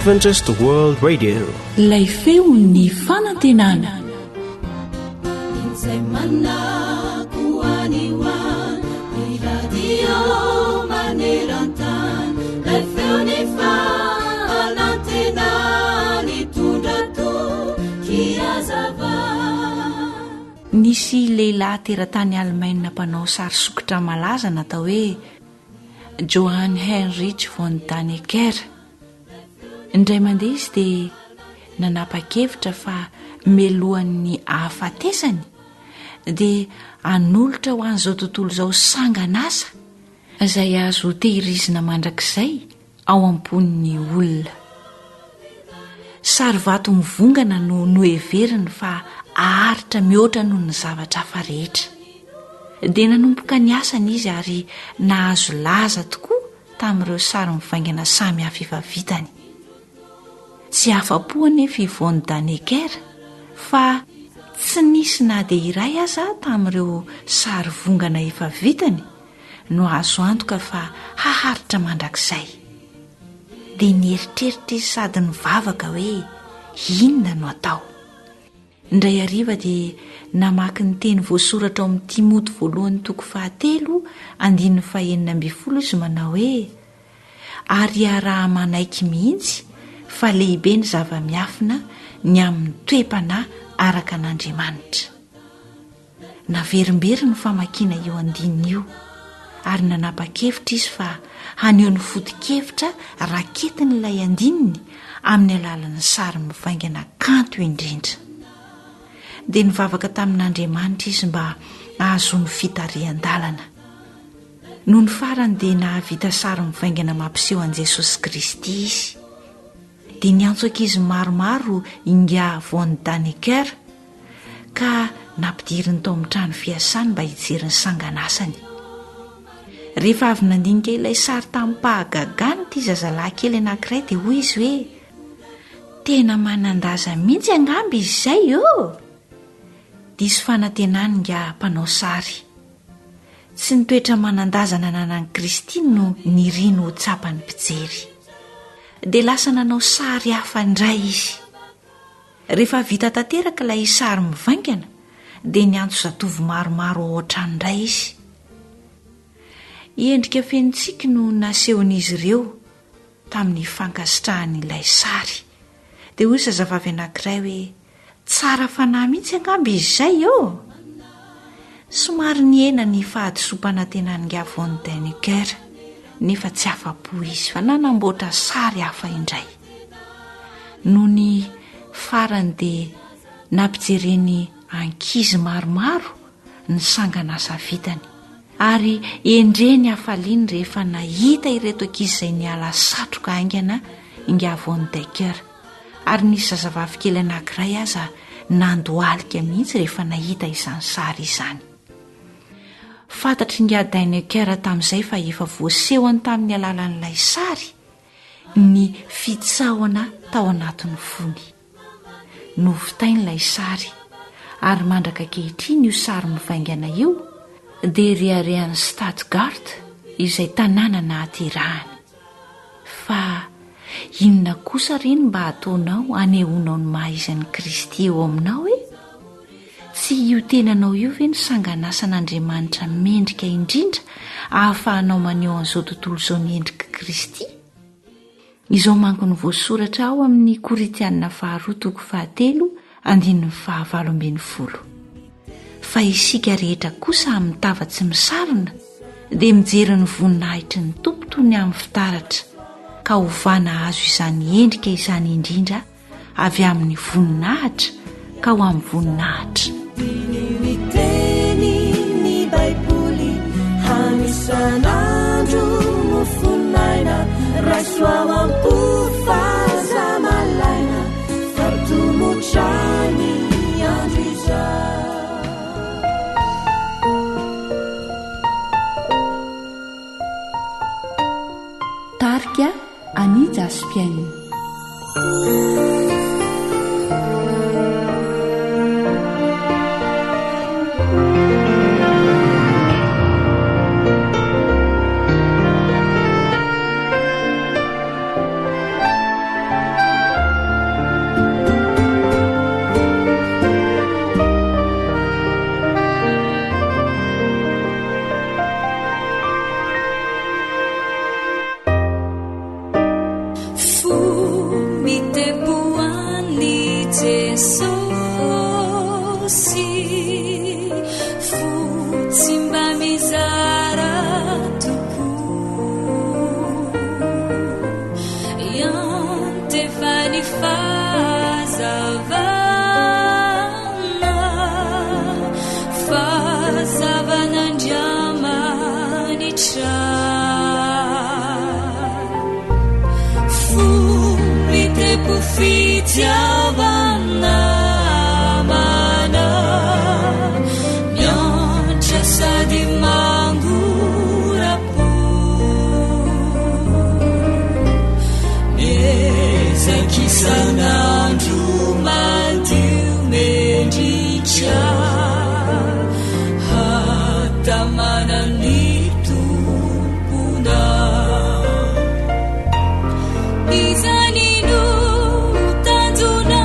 Adventist World Radio. Ilay feon'ny fanantenana. Izay manako any ho any, ny radio maneran-tany, ilay feon'ny fanantenana nitondra toky hazava. Nisy lehilahy teratany Alemaina mpanao sary sokitra malaza natao hoe Johann Heinrich von Dannecker. Indray mandeha izy dia nanapa-kevitra fa melohan'ny hahafatesany dia hanolotra ho an'izao tontolo izao sangan'asa izay azo tehirizina mandrakizay ao am-pon'ny olona. Sary vato mivongana no noheveriny fa haharitra mihoatra noho ny zavatra hafa rehetra. Dia nanomboka ny asany izy ary nahazo laza tokoa tamin'ireo sary mivaingana samy hafa efa vitany. Tsy afa-po anefa i Von Däniken fa tsy nisy na dia iray aza tamin'ireo sary vongana efa vitany no azo antoka fa haharitra mandrakizay. Dia nieritreritra izy sady nivavaka hoe inona no atao. Indray hariva dia namaky ny teny voasoratra ao amin'ny Timoty voalohany toko fahatelo andininy fahenina ambin'ny folo izy manao hoe, Ary iaraha-manaiky mihitsy fa lehibe ny zava-miafina ny amin'ny toe-panahy araka an'Andriamanitra. Naverimberiny ny famakiana io andininy io, ary nanapa-kevitra izy fa haneho ny foto-kevitra raketin'ilay andininy amin'ny alalan'ny sary mivaingana kanto indrindra. Dia nivavaka tamin'Andriamanitra izy mba hahazoany fitarihan-dalana. Nony farany dia nahavita sary mivaingana mampiseho an'i Jesosy Kristy izy. Dia niantso ankizy maromaro Ingahy Von Däniken ka nampidiriny tao amin'ny trano fiasany mba hijery ny sanganasany. Rehefa avy nandinika ilay sary tamim-pahagagana ity zazalahy kely anankiray dia hoy izy hoe, Tena manan-daza mihitsy angamba izy izay ô! Diso fanantenana ingahy mpanao sary. Tsy ny toetra manan-daza nananan'i Kristy no niriny ho tsapan'ny mpijery. Dia lasa nanao sary hafa indray izy. Rehefa vita tanteraka ilay sary mivaingana dia niantso zatovo maromaro ao an-trano indray izy. Endrika feno tsiky no nasehon'izy ireo tamin'ny fankasitrahany ilay sary. Dia hoy zazavavy anankiray hoe, Tsara fanahy mihitsy angamba izy izay ô! Somary nihena ny fahadisoam-panantenan'ingahy Von Däniken, nefa tsy afa-po izy fa nanamboatra sary hafa indray. Nony farany dia nampijereny ankizy maromaro ny sangan'asa vitany, ary endrey ny hafaliany rehefa nahita ireto ankizy izay niala satroka haingana ingahy Von Decker, ary nisy zazavavy kely anankiray aza nandohalika mihitsy rehefa nahita izany sary izany. Fantatr'ingahy Däniken tamin'izay fa efa voasehony tamin'ny alalan'ilay sary ny fitsaohana tao anatin'ny fony. Novitainy ilay sary, ary mandraka ankehitriny io sary mivaingana io dia reharehan'i Stuttgart izay tanàna nahaterahany. Fa inona kosa re no mba ataonao hanehoanao ny maha izy an'i Kristy eo aminao e? Tsy io tenanao io ve no sangan'asan'Andriamanitra mendrika indrindra ahafahanao maneho an'izao tontolo izao ny endrik'i Kristy? Izao manko no voasoratra ao amin'ny Korintiana faharoa toko fahatelo andininy fahavalo ambin'ny folo. Fa isika rehetra kosa amin'ny tava tsy misarona dia mijery ny voninahitry ny Tompo toy ny amin'ny fitaratra, ka hovana hahazo izany endrika izany indrindra avy amin'ny voninahitra ka ho amin'ny voninahitra. Diniho ny tenin'ny Baiboly hano isan'andro mofon'aina raiso ao am-po fa aza malaina fa tomotra ny andro izao. Tarika Annie Jaspienne. mendrika Fo mitepo fitiavana Namana miantra sady mangora-po Miezaka isan'andro madio mendrika Hatamana ny Tomponao Izany no tanjona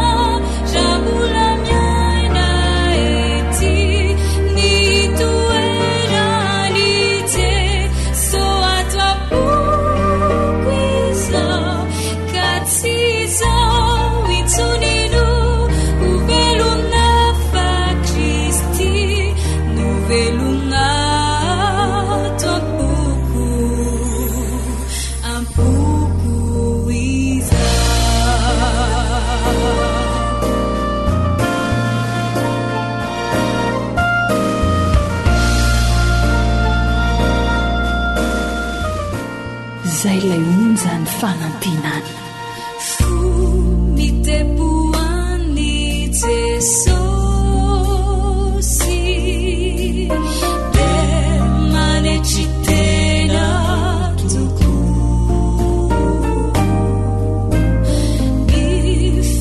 raha mbola miaina ety Ny toeran'i Jeso ato am-poko izao Ka tsy izaho intsony no ho velona fa Kristy no velona ato am-poko Am-poko izao. Izay ilay onjan'ny fanantenana. Fo mitepo an'i Jesosy dia manetry tena tokoa. Ny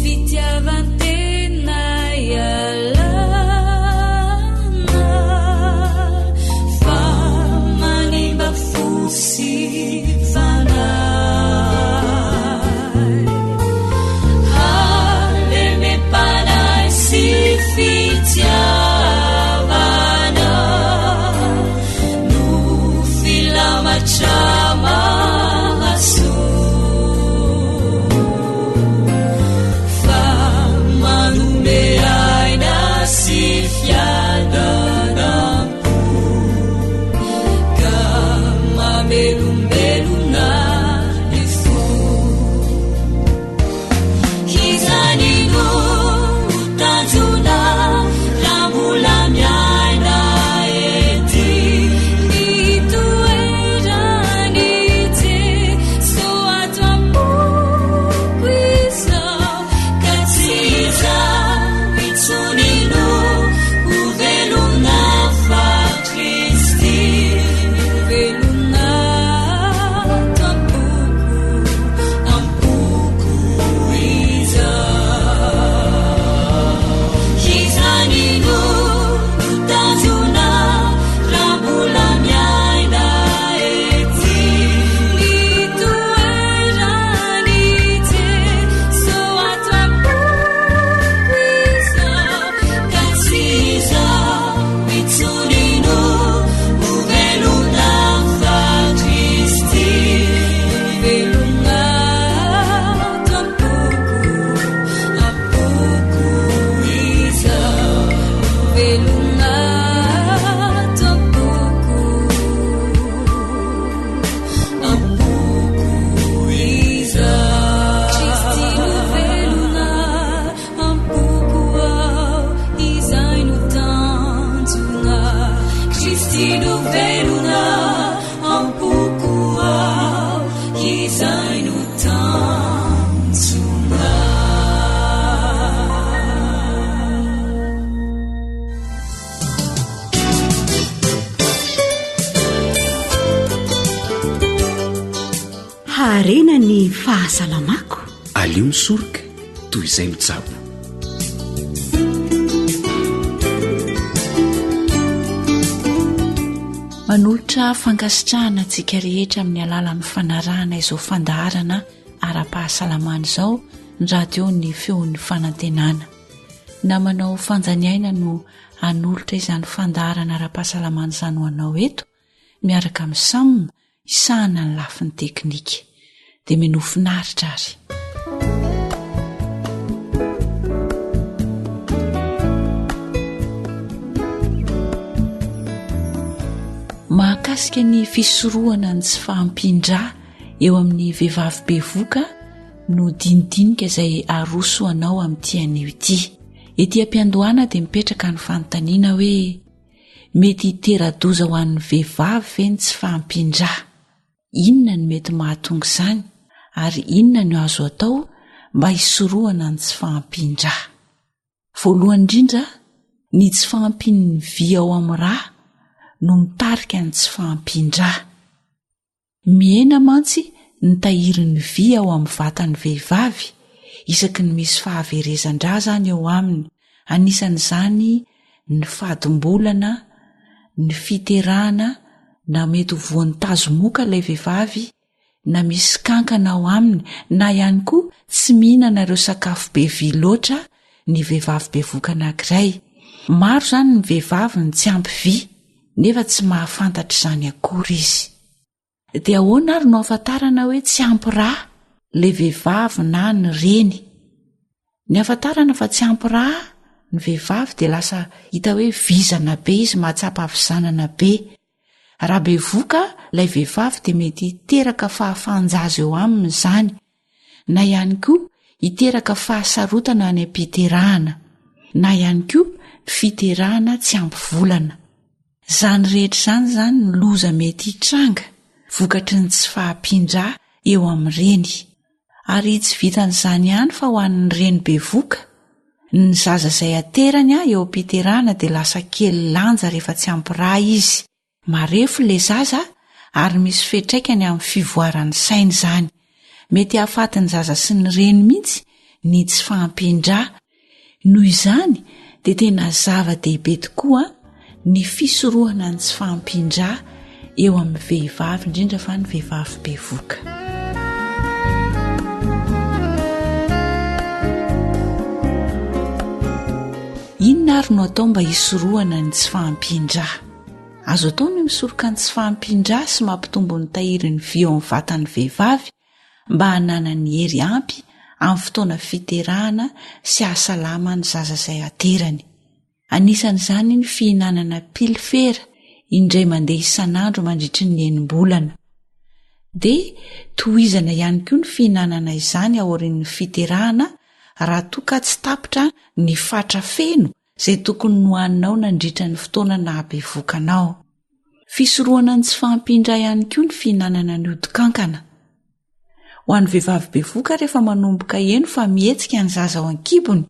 fitiavan-tena ialana fa manimba fo sy fanahy. Halemem-panahy sy fitiavana no filamatra mahasoa. Fa manome aina sy fiadanam-po ka mamelombelona ny fo. Izany no tanjona raha mbola miaina ety. Ny toeran'i Jeso ato am-poko izao, ka tsy izaho intsony no ho velona fa Kristy no velona ato am-poko, am-poko izao. Izany no tanjona raha mbola miaina ety. Ny toeran'i Jeso ato am-poko izao, ka tsy izaho intsony no ho velona fa Kristy no velona ato am-poko, am-poko izao no velona ato am-poko, am-poko izao. Kristy no velona am-poko ao, izay no tanjona. Kristy no velona am-poko ao, izay no tanjona. Haharena ny fahasalamako. Aleo misoroka toy izay mitsabo. Manolotra fankasitrahana antsika rehetra amin'ny alalan'ny fanarahana izao fandaharana ara-pahasalamana izao ny radio ny feon'ny fanantenana. Namanao Fanjaniaina no hanolotra izany fandaharana ara-pahasalamana izany ho anao eto miaraka amin'i Sam hisahana ny lafiny teknika. Dia minoa finaritra ary. Mahakasika ny fisorohana ny tsy fahampian-drà eo amin'ny vehivavy bevoka no dinidinika izay aroso anao amin'ity anio ity. Ety am-piandohana dia mipetraka ny fanontaniana hoe. mety hitera-doza ho an'ny vehivavy ve ny tsy fahampian-drà? Inona no mety mahatonga izany ary inona no azo atao mba hisorohana ny tsy fahampian-drà? Voalohany indrindra, ny tsy fahampian'ny vy ao amin'ny rà no mitarika ny tsy fahampian-drà. Mihena mantsy ny tahirin'ny vy ao amin'ny vatan'ny vehivavy isaky ny misy fahaverezan-drà izany eo aminy, anisan'izany ny fadimbolana, ny fiterahana na mety ho voan'ny tazomoka ilay vehivavy na misy kankana ao aminy na ihany koa tsy mihinana ireo sakafo be vy loatra ny vehivavy bevoka anankiray. Maro izany ny vehivavy no tsy ampy vy nefa tsy mahafantatra izany akory izy. Dia ahoana ary no ahafantarana hoe tsy ampy rà ilay vehivavy na ny reny? Ny ahafantarana fa tsy ampy rà ny vehivavy dia lasa hita hoe vizana be izy, mahatsapa havizanana be. Raha bevoka ilay vehivavy dia mety hiteraka fahafahan-jaza eo aminy izany, na ihany koa hiteraka fahasarotana any am-piterahana, na ihany koa fiterahana tsy ampy volana. Izany rehetra izany izany ny loza mety hitranga vokatry ny tsy fahampian-drà eo amin'ny reny. Ary tsy vitan'izany ihany fa ho an'ny reny bevoka, ny zaza izay aterany eo am-piterahana dia lasa kely lanja rehefa tsy ampy rà izy. Marefo ilay zaza ary misy fiantraikany amin'ny fivoaran'ny saina izany. Mety hahafaty ny zaza sy ny reny mihitsy ny tsy fahampian-drà. Noho izany dia tena zava-dehibe tokoa ny fisorohana ny tsy fahampian-drà eo amin'ny vehivavy, indrindra fa ny vehivavy bevoka. Inona ary no atao mba hisorohana ny tsy fahampian-drà? Azo atao ny misoroka ny tsy fahampian-drà sy mampitombo ny tahirin'ny vy ao amin'ny vatan'ny vehivavy mba hananany hery ampy amin'ny fotoana fiterahana sy hahasalama ny zaza izay aterany. Anisan'izany ny fihinanana pilifera indray mandeha isan'andro mandritry ny enim-bolana. Dia tohizana ihany koa ny fihinanana izany aorian'ny fiterahana raha toa ka tsy tapitra ny fatra feno izay tokony nohaninao nandritra ny fotoana nahabevoka anao. Fisorohana ny tsy fahampian-drà ihany koa ny fihinanana ny odi-kankana. Ho an'ny vehivavy bevoka rehefa manomboka heno fa mihetsika ny zaza ao an-kibony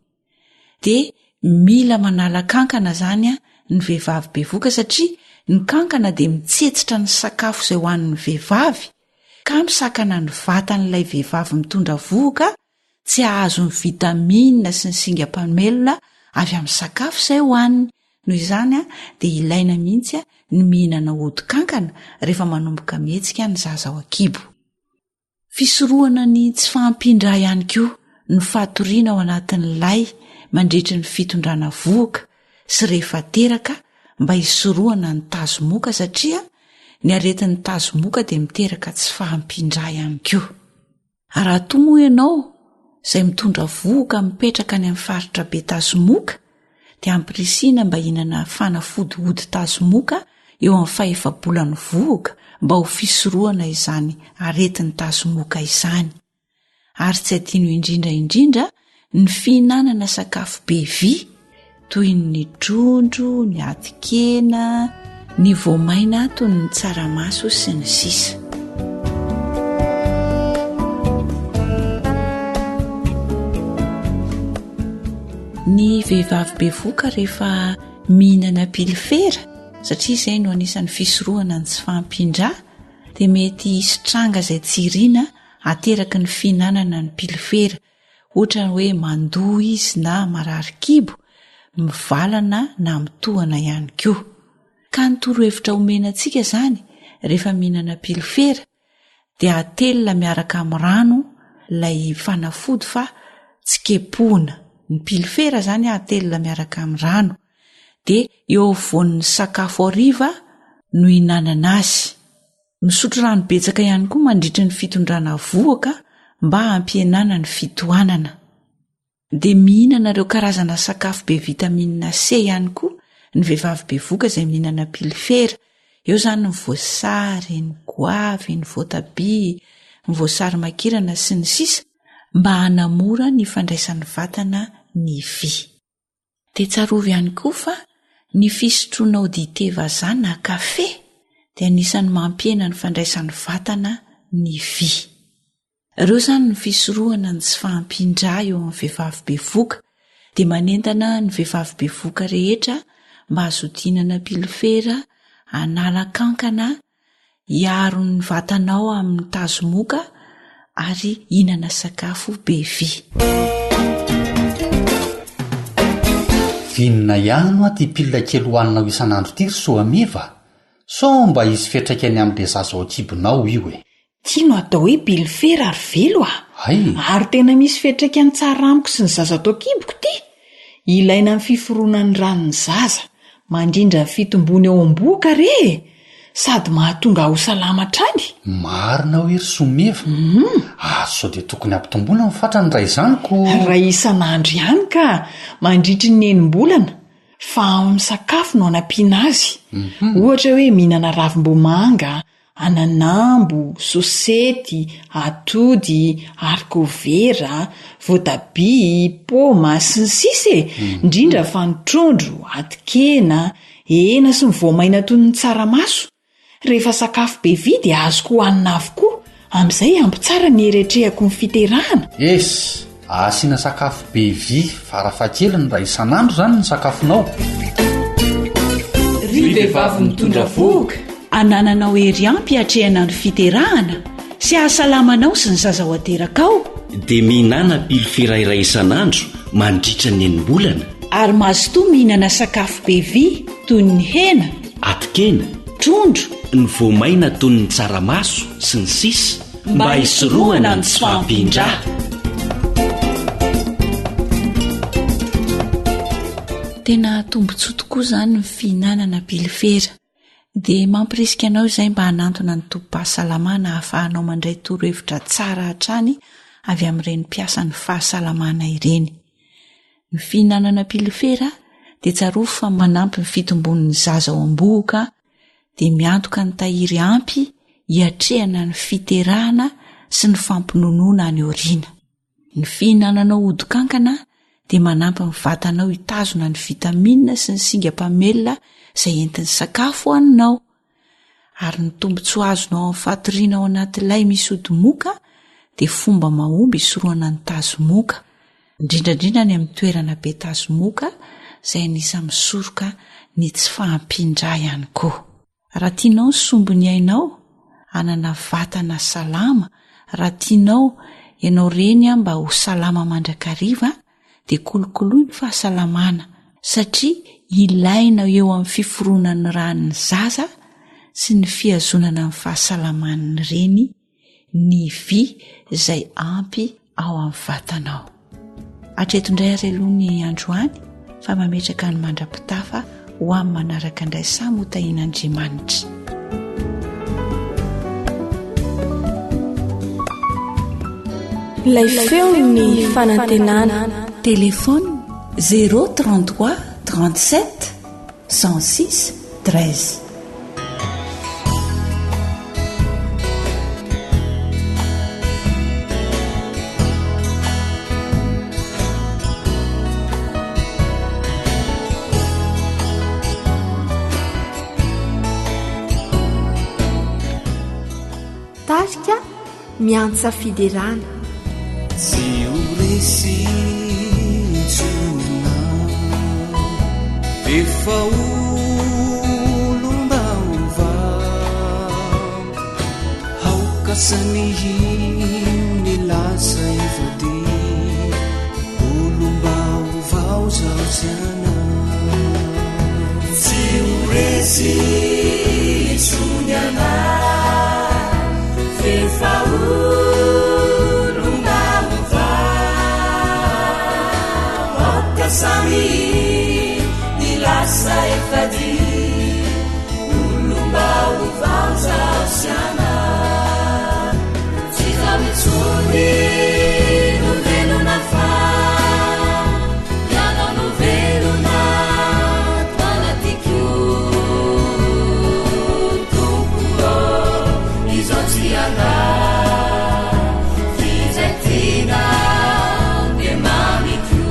dia mila manala kankana izany ny vehivavy bevoka satria ny kankana dia mitsetsitra ny sakafo izay hohanin'ny vehivavy ka misakana ny vatan'ilay vehivavy mitondra vohoka tsy hahazo ny vitamina sy ny singam-pamelona avy amin'ny sakafo izay hohaniny. Noho izany dia ilaina mihitsy ny mihinana odi-kankana rehefa manomboka mihetsika ny zaza ao an-kibo. Fisorohana ny tsy fahampian-drà ihany koa ny fatoriana ao anatin'ny lay mandritry ny fitondrana vohoka sy rehefa teraka mba hisorohana ny tazomoka satria ny aretin'ny tazomoka dia miteraka tsy fahampian-drà ihany koa. Raha toa moa ianao izay mitondra vohoka mipetraka any amin'ny faritra be tazomoka dia ampirisihina mba hihinana fanafody ody tazomoka eo amin'ny fahefa-bolan'ny vohoka mba ho fisorohana izany aretin'ny tazomoka izany. Ary tsy adino indrindra indrindra ny fihinanana sakafo be vy toy ny trondro, ny atikena, ny voamaina toy ny tsaramaso sy ny sisa. Ny vehivavy bevoka rehefa mihinana pilifera satria izay no anisan'ny fisorohana ny tsy fahampian-drà dia mety hisy tranga izay tsy iriana ateraky ny fihinanana ny pilifera ohatra ny hoe mandoa izy na marary kibo, mivalana na mitohana ihany koa. Ka ny torohevitra omena antsika izany rehefa mihinana pilifera dia atelina miaraka amin'ny rano ilay fanafody fa tsy kepohina. Ny pilifera izany atelina miaraka amin'ny rano. Dia eo afovoan'ny sakafo hariva no ihinanana azy. Misotro rano betsaka ihany koa mandritry ny fitondrana vohoka mba hampihenana ny fitohanana. Dia mihinana ireo karazana sakafo be vitamine C ihany koa ny vehivavy bevoka izay mihinana pilifera. Eo izany ny voasary, ny goavy, ny voatabia, ny voasary makirana sy ny sisa mba hanamora ny fandraisan'ny vatana ny vy. Dia tsarovy ihany koa fa Ny fisotroanao dite vazaha na kafe dia anisan'ny mampihena ny fandraisan'ny vatana ny vy. Ireo izany ny fisorohana ny tsy fahampian-drà eo amin'ny vehivavy bevoka dia manentana ny vehivavy bevoka rehetra mba hazoto hihinana pilifera hanala kankana, hiaro ny vatanao amin'ny tazomoka ary hihinana sakafo be vy. Vinona ihany hoa ty pilina kely hohaninao isan'andro ty ry Soameva a! Sao mba hisy fiantraikany amin'le zaza ao an-kibonao io e! Ty no atao hoe pilifera ry Velo a! Hay! Ary tena misy fiantraikany tsara amiko sy ny zaza ato an-kiboko ty! Ilaina amin'ny fiforonan'ny ranon'ny zaza, mandrindra ny fitombony ao am-bohoka re e! Sady mahatonga ahy ho salama hatrany! Marina hoe ry Someva! Ary sao dia tokony hampitomboina ny fatrany raha izany ko! Iray isan'andro ihany ka! Mandritry ny enim-bolana, fa ao amin'ny sakafo no anampiana azy. Ohatra hoe mihinana ravim-bomanga, ananambo, sosety, atody, haricot vera, voatabia, paoma, sy ny sisa e! Indrindra fa ny trondro, atin-kena, hena sy ny voamaina toy ny tsaramaso. Rehefa sakafo be vy dia azoko hohanina avokoa, amin'izay ampy tsara ny heretrehako ny fiterahana. Es! Asiana sakafo be vy farafahakeliny iray isan'andro izany ny sakafonao. Ry vehivavy mitondra vohoka, anananao hery ampy hiatrehana ny fiterahana sy hahasalama anao sy ny zaza ho aterakao. Dia mihinàna pilifera iray isan'andro mandritra ny enim-bolana. Ary mazotoa mihinana sakafo be vy toy ny hena, atin-kena, trondro, ny voamaina toy ny tsaramaso, sy ny sisa Mba hisorohana ny tsy fahampian-drà. Tena tombontsoa tokoa izany ny fihinanana bilifera. Dia mampirisika anao izay mba hanantona ny tobim-pahasalamana ahafahanao mandray torohevitra tsara hatrany avy amin'ireny mpiasan'ny fahasalamana ireny. Ny fihinanana pilifera dia tsarovy fa manampy ny fitombon'ny zaza ao am-bohoka dia miantoka ny tahiry ampy hiatrehana ny fiterahana sy ny fampinonoana any aoriana. Ny fihinananao hodi-kankana dia manampy ny vatanao hitazona ny vitamina sy ny singam-pamelona izay entin'ny sakafo hohaninao. Ary ny tombontsoa azonao amin'ny fatoriana ao anaty lay misy odi-moka dia fomba mahomby hisorohana ny tazomoka, indrindra indrindra any amin'ny toerana be tazomoka izay anisan'ny misoroka ny tsy fahampian-drà ihany koa. Raha tianao ny sombin'ny ainao hanana vatana salama, raha tianao ianao reny mba ho salama mandrakariva dia kolokoloy ny fahasalamana satria ilaina eo amin'ny fiforonan'ny ràn'ny zaza sy ny fihazonana ny fahasalaman'ny reny ny vy izay ampy ao amin'ny vatanao. Hatreto indray ary aloha ny androany fa mametraka ny mandra-pitafa ho amin'ny manaraka indray samy ho tahian'Andriamanitra. Ilay feon'ny fanantenana. Téléphone 033 37 106 13. Tarika miantsa fiderana. Tsy ho resy intsony ianao Efa olom-baovao Aoka samy hino ny lasa efa dia Olom-baovao zaho sy ianao Tsy ho resy intsony ianao F'efa olom-baovao Aoka samy ny lasa efa dia Olom-baovao zaho sy ianao Tsy izaho intsony no velona fa Ianao no velona ato anatiko Tompo ô, izao tsy handà F'izay tiana dia mamiko.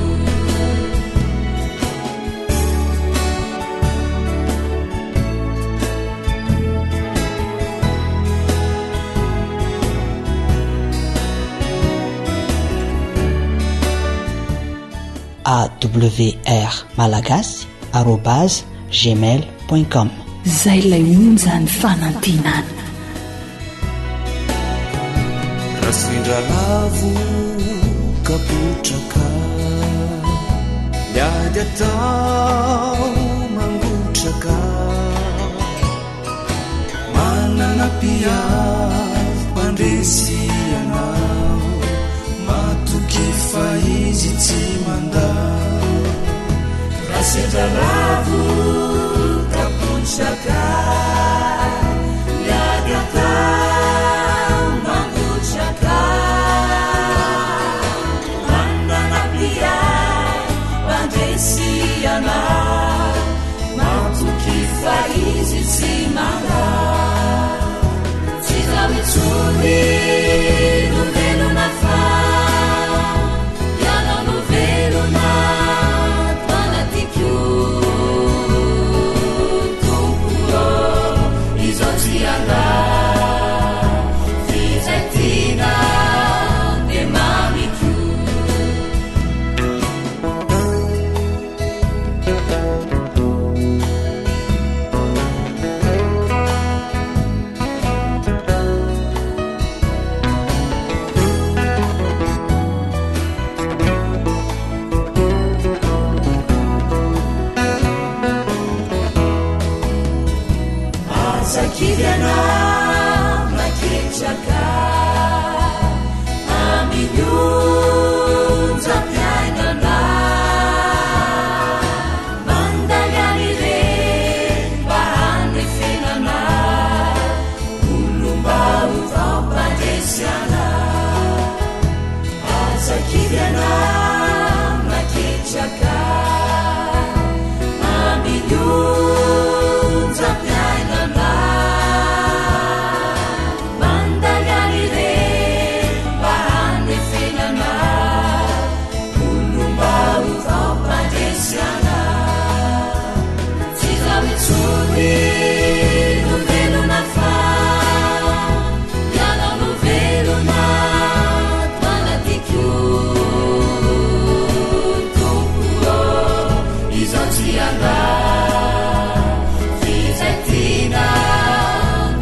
Awr malagasy arobase gmail point com. Izay ilay onjan'ny fanantenana. Raha sendra lavo ka potraka Ny ady atao mangotraka Manana mpiaro mpandresy ianao Matoky fa izy tsy mandao Raha sendra lavo ka potraka Ny ady atao mangotraka Manana mpiaro mpandresy ianao Matoky fa izy tsy mandao Tsy izaho intsony no velona fa Ianao no velona ato anatiko Tompo ô, izao tsy handao F'izay tiana dia mamiko. Aza kivy ianao na ketraka amin'ny onjam-piainana. Mandany an'ireny mba hanefenana olom-baovao mpandresy anao. Aza kivy ianao na ketraka amin'ny onjam-piainana. Mandany an'ireny mba hanefenana olom-baovao mpandresy anao. Tsy izaho intsony no velona fa Ianao no velona ato anatiko Tompo ô, izaho tsy handao F'izay tiana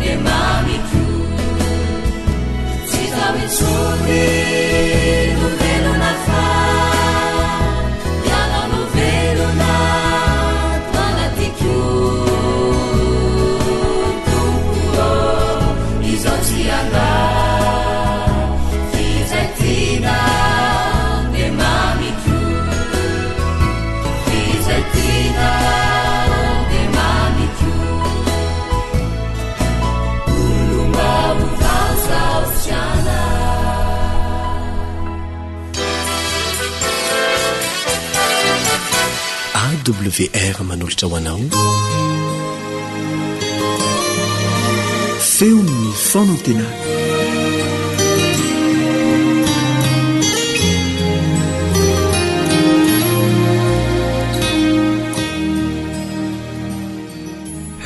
dia mamiko Tsy izaho intsony no velona fa Ianao no velona ato anatiko Tompo ô, izaho tsy handao F'izay tiana dia mamiko F'izay tiana dia mamiko Olom-baovao zaho tsy handao. AWR manolotra ho anao Feon'ny fanantenana.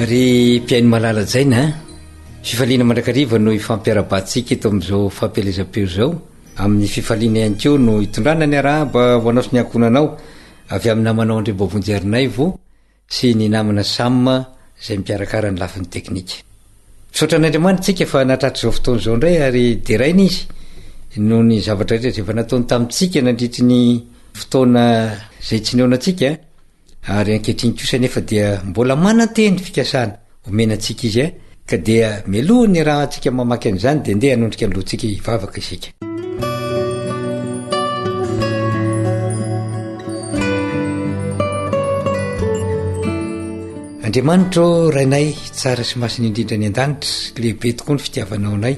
Ry mpihaino malala jaina a! Fifaliana mandrakariva no ifampiarahabantsika eto amin'izao fampielezam-peo izao. Amin'ny fifaliana ihany koa no itondrana ny arahaba ho anao sy ny ankohonanao avy amin'ny namanao Andriamboavonjy Ernaivo sy ny namana Sam izay mikarakara ny lafiny teknika. Misaotra an'Andriamanitra isika fa nahatratra izao fotoana izao indray ary deraina Izy noho ny zavatra rehetra izay efa nataony tamintsika nandritry ny fotoana izay tsy nihaonantsika. Ary ankehitriny kosa anefa dia mbola mananteny fikasana omena antsika Izy eh, ka dia mialoha ny rahantsika mamaky an'izany dia ndeha hanondrika ny lohantsika hivavaka isika. Andriamanitra ô, Rainay tsara sy masina indrindra any an-danitra, lehibe tokoa ny fitiavanao anay.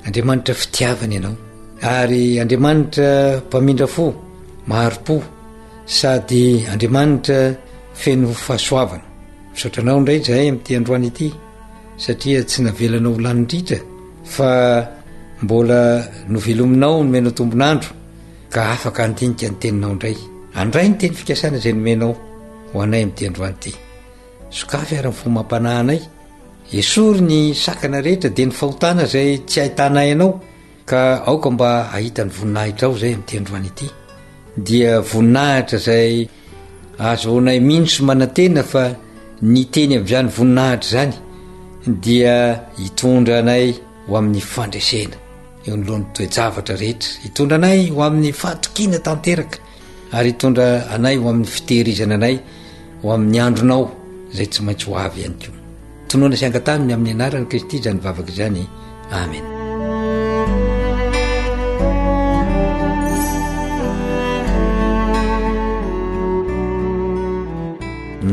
Andriamanitra fitiavana Ianao. Ary Andriamanitra mpamindra fo, mahari-po, Sady Andriamanitra feno fahasoavana. Misaotra anao indray izahay amin'ity androany ity satria tsy navelanao ho lany ritra fa mbola novelominao nomenao tombon'andro ka afaka handinika ny teninao indray. Andray ny teny fikasana izay nomenao ho anay amin'ity androany ity. Sokafy ary ny fo mampanahy anay. Esory ny sakana rehetra dia ny fahotana izay tsy ahitanay anao ka aoka mba hahita ny voninahitrao izay amin'ity androany ity. dia voninahitra izay ahazoanay mino sy manantena fa ny teny amin'izany voninahitra izany dia hitondra anay ho amin'ny fandresena eo anoloan'ny toe-javatra rehetra, hitondra anay ho amin'ny fahatokiana tanteraka ary hitondra anay ho amin'ny fitehirizana anay ho amin'ny andronao izay tsy maintsy ho avy ihany koa. Tonona sy angatahana ny amin'ny anaran'i Kristy izany vavaka izany. Amen.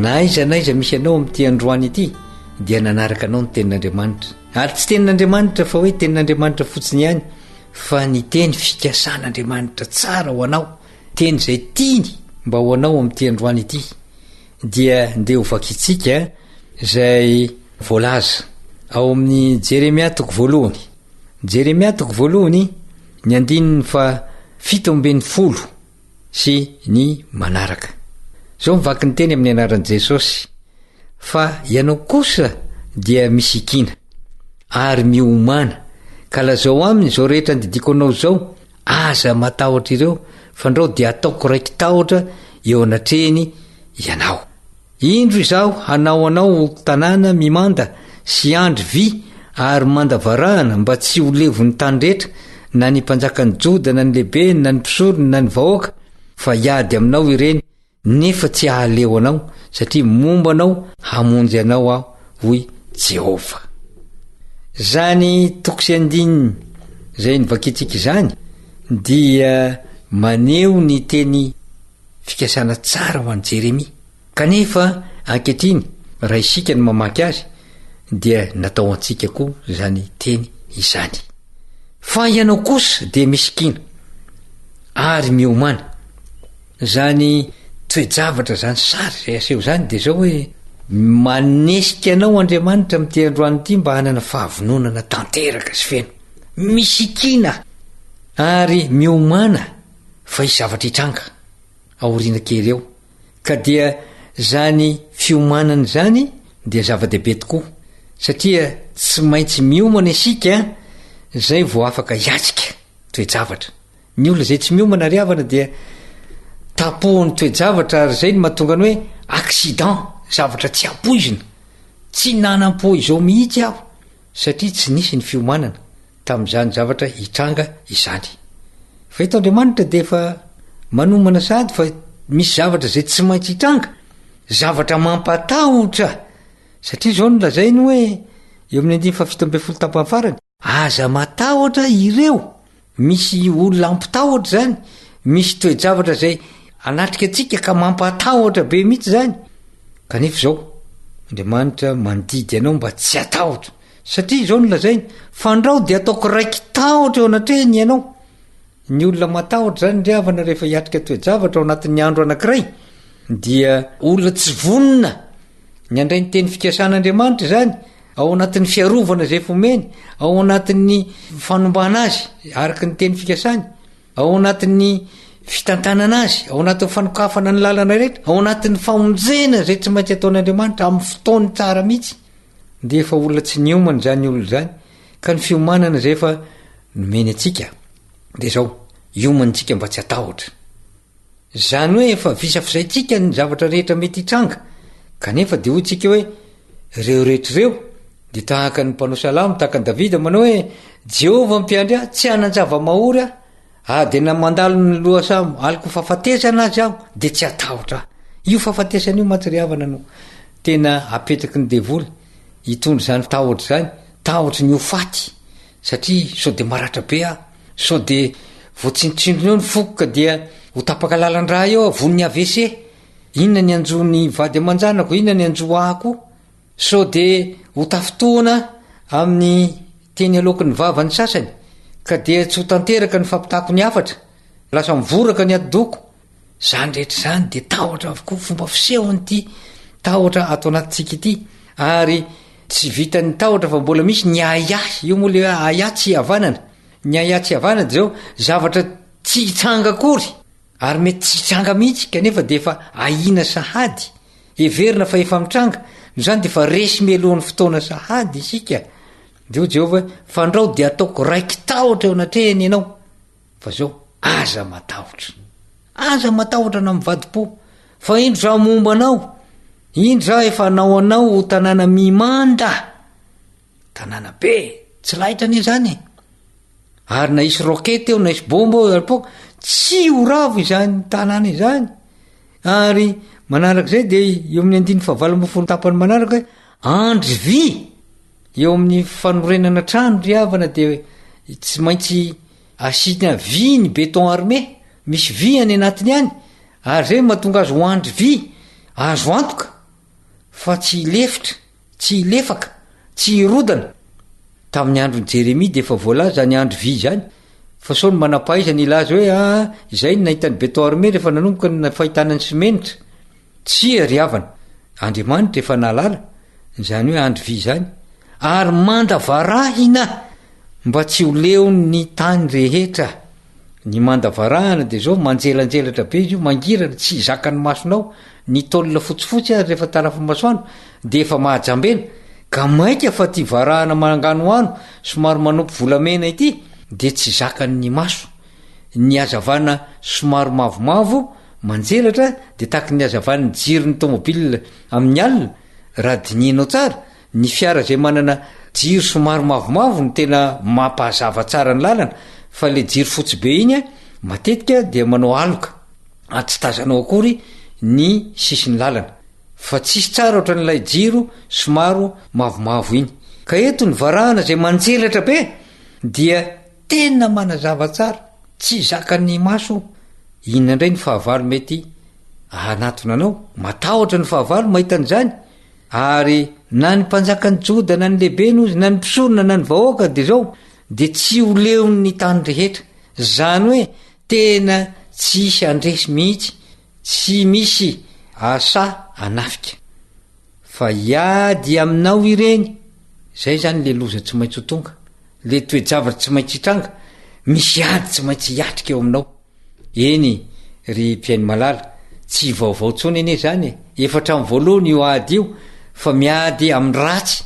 Na aiza na aiza misy anao amin'ity androany ity dia nanaraka anao ny tenin'Andriamanitra. Ary tsy tenin'Andriamanitra fa hoe tenin'Andriamanitra fotsiny ihany fa ny teny fikasan'Andriamanitra tsara ho anao, teny izay tiany mba ho anao amin'ity androany ity. Dia ndeha ho vakintsika izay voalaza ao amin'ny Jeremia toko voalohany. Jeremia toko voalohany, ny andininy faha 17 sy ny manaraka. Izao mivaky ny teny amin'ny anaran'i Jesosy, Fa ianao kosa dia misikina, ary miomàna, ka lazao aminy izao rehetra andidiako anao izao, aza matahotra ireo, fandrao dia hataoko raiki-tahotra eo anatrehiny ianao. Indro Izaho hanao anao ho tanàna mimanda sy andry vy ary manda varahana mba tsy ho levon'ny tany rehetra, na ny mpanjakan'i Joda na ny lehibeny na ny mpisorony na ny vahoaka, fa hiady aminao ireny nefa tsy hahaleo anao, satria momba anao hamonjy anao Aho, hoy Jehovah. Izany toko sy andininy izay novakintsika izany dia maneho ny teny fikasana tsara ho an'i Jeremia. Kanefa ankehitriny, raha isika no mamaky azy, dia natao ho antsika koa izany teny izany. Fa ianao kosa dia misikina ary miomàna. Izany toe-javatra izany sary izay aseho izany dia izao hoe, manesika anao Andriamanitra amin'ity androany ity mba hanana fahavononana tanteraka sy feno. Misikina ary miomàna fa hisy zavatra hitranga aoriana kely eo. Ka dia zany fiomanana izany dia zava-dehibe tokoa satria tsy maintsy miomana isika zay vao afaka hiatrika toe-javatra. Ny olona izay tsy miomana ry havana dia tapohan'ny toe-javatra ary izay no mahatonga ny hoe accident, zavatra tsy ampoizina. Tsy nanam-po izao mihitsy aho satria tsy nisy ny fiomanana tamin'izany zavatra hitranga izany. Fa eto Andriamanitra dia efa manomana sahady fa misy zavatra izay tsy maintsy hitranga, zavatra mampatahotra, satria izao no lazainy hoe eo amin'ny andininy faha 17 tapany farany, aza matahotra ireo, misy olona ampitahotra izany, misy toe-javatra izay anatrika antsika ka mampatahotra be mihitsy izany, kanefa izao Andriamanitra mandidy anao mba tsy hatahotra. Satria izao no lazainy, Fandrao dia ataoko raiki-tahotra eo anatrehany ianao. Ny olona matahotra izany ry havana rehefa hiatrika toe-javatra ao anatin'ny andro anankiray dia olona tsy vonona ny handray ny teny fikasan'Andriamanitra izany ao anatin'ny fiarovana izay efa omeny, ao anatin'ny fanombana azy araka ny teny fikasany, ao anatin'ny fitantanana azy, ao anatin'ny fanokafana ny lalana rehetra, ao anatin'ny famonjena izay tsy maintsy ataon'Andriamanitra amin'ny fotoany tsara mihitsy. Dia efa olona tsy niomana izany olona izany, ka ny fiomanana izay efa nomeny antsika dia izao, hiomana isika mba tsy hatahotra. Izany hoe efa visavisaintsika ny zavatra rehetra mety hitranga, kanefa dia hoy tsika hoe, ireo rehetra ireo dia tahaka ny mpanao salamo, tahaka an'i Davida manao hoe, Jehovah mpiandry ahy, tsy hanan-java-mahory aho, Ah dia na mandalo ny lohasaha aloky fahafatesana aza aho dia tsy hatahotra aho. Io fahafatesana io mantsy ry havana no tena apetraky ny devoly hitondra izany tahotra izany, tahotry ny ho faty satria sao dia maratra be aho, sao dia voatsintotsintona eo ny foko ka dia ho tapaka lalan-drà eo aho, voan'ny AVC. Inona ny hanjo ny vady aman-janako, inona ny hanjo ahy koa? Sao dia ho tafintohina amin'ny teny aloaky ny vava ny sasany, ka dia tsy ho tanteraka ny fampitako ny hafatra, lasa mivoraka ny atidohako. Izany rehetra izany dia tahotra avokoa, fomba fisehon'ity tahotra ato anatintsika ity. Ary tsy vitan'ny tahotra fa mbola misy ny ahiahy, io moa ilay hoe ahiahy tsy hihavanana. Ny ahiahy tsy hihavanana dia izao, zavatra tsy hitranga akory. Ary mety tsy hitranga mihitsy kanefa dia efa ahiana sahady, heverina fa efa mitranga, noho izany dia efa resy mialohan'ny fotoana sahady isika. Dia hoy Jehovah hoe, Fandrao dia hataoko raiki-tahotra eo anatrehany ianao. Fa izao, aza matahotra. Aza matahotra na mivadi-po, fa indro Izaho momba anao, indro Izaho efa hanao anao ho tanàna mimanda. Tanàna be, tsy laitra anie izany e! Ary na hisy roquette eo na hisy bomba eo ary poaka, tsy ho ravo izany tanàna izany. Ary manarak'izay dia eo amin'ny andininy fahavalo ambin'ny folo tapany manaraka hoe andry vy eo amin'ny fanorenana trano ry havana dia tsy maintsy asiana vy ny béton armé, misy vy any anatiny any, ary zay no mahatonga azy ho andry vy, azo antoka fa tsy hilefitra. Tsy hilefaka, tsy hirodana. Tamin'ny andron'i Jeremia dia efa voalaza izany andry vy izany, fa sao ny manam-pahaizana hilaza hoe aa izay no nahita ny béton armé rehefa nanomboka ny fahitana ny simenitra. Tsia ry havana, Andriamanitra efa nahalala izany hoe andry vy izany, ary manda varahina mba tsy ho leon'ny tany rehetra. Ny manda varahana dia izao, manjelanjelatra be izy io, mangirana, tsy zakan'ny masonao, ny tôle fotsifotsy ary rehefa tarafin'ny masoandro dia efa mahajambena, ka mainka fa ity varahana manganohano somary manopy volamena ity dia tsy zakan'ny maso. Ny hazavana somary mavomavo manjelatra dia tahaky ny hazavan'ny jiron'ny tômôbila amin'ny alina, raha dinihinao tsara, Ny fiara izay manana jiro somary mavomavo no tena mampahazava tsara ny lalana fa ilay jiro fotsy be iny matetika dia manao aloka ary tsy tazanao akory ny sisin'ny lalana fa tsisy tsara ohatran'ilay jiro somaro mavomavo iny. Ka eto ny varahana izay manjelatra be dia tena manazava tsara, tsy zakan'ny maso inona indray ny fahavalo mety hanatona anao, matahotra ny fahavalo mahita an'izany. Ary na ny mpanjakan'i Joda na ny lehibeny hozy, na ny mpisorona na ny vahoaka dia izao, dia tsy ho leon'ny tany rehetra. Izany hoe tena tsy hisy handresy mihitsy, tsy misy hahasahy hanafika. Fa hiady aminao ireny, izay izany ilay loza tsy maintsy ho tonga, ilay toe-javatra tsy maintsy hitranga, misy ady tsy maintsy hiatrika eo aminao. Eny ry mpihaino malala, tsy vaovao intsony anie izany e! Efa hatramin'ny voalohany io ady io fa miady amin'ny ratsy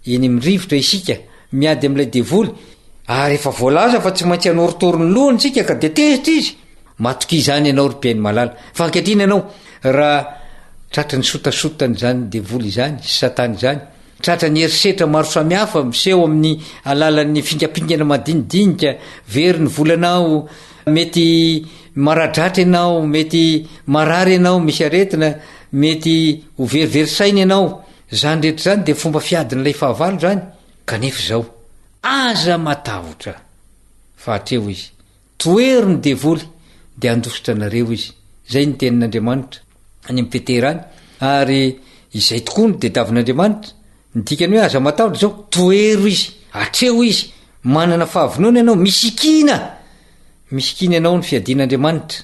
eny amin'ny rivotra isika, miady amin'ilay devoly, ary efa voalaza fa tsy maintsy hanorotoro ny lohany isika ka dia tezitra izy! Matokia izany ianao ry mpihaino malala, fa ankehitriny ianao raha tratry ny sotasotan'izany devoly izany sy satana izany, Tratra ny herisetra maro samihafa miseho amin'ny alalan'ny fingampingana madinidinika, very ny volanao, mety maradratra ianao, mety marary ianao, misy aretina, mety ho verivery saina ianao. Izany rehetra izany dia fomba fiadin'ilay fahavalo izany. Kanefa izao, aza matahotra fa hatreo izy. Tohero ny devoly dia handositra anareo izy. Izay ny tenin'Andriamanitra any amin'i Petera any. Ary izay tokoa no tediavin'Andriamanitra. Ny dikany hoe aza matahotra izao, tohero izy, atreho izy, manana fahavonona ianao, misikina! Misikina ianao ny fiadian'Andriamanitra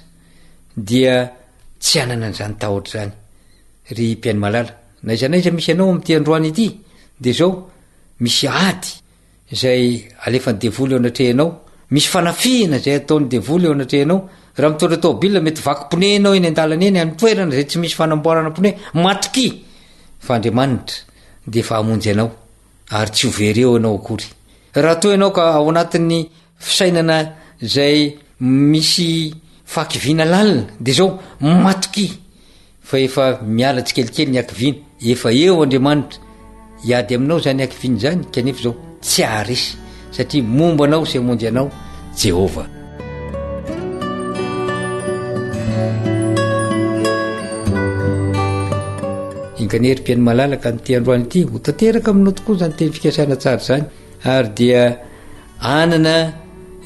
dia tsy hanana an'izany tahotra izany. Ry mpihaino malala, na aiza na aiza misy anao amin'ity androany ity dia izao, misy ady izay alefan'ny devoly eo anatrehanao, misy fanafihana izay ataon'ny devoly eo anatrehanao, raha mitondra tômôbila mety vaky pneu ianao eny an-dalana eny, any toerana izay tsy misy fanamboarana pneu, matokia fa Andriamanitra dia efa hamonjy anao ary tsy ho very eo ianao akory. Raha toa ianao ka ao anatin'ny fisainana izay misy fahakiviana lalina dia izao, matokia Fa efa miala tsikelikely ny hakiviana, efa eo Andriamanitra hiady aminao izany hakiviana izany, kanefa izao tsy haharesy, satria momba anao sy hamonjy anao Jehovah. Enga anie ry mpihaino malalaka an'ity androany ity ho tanteraka aminao tokoa izany teny fikasana tsara izany, ary dia hanana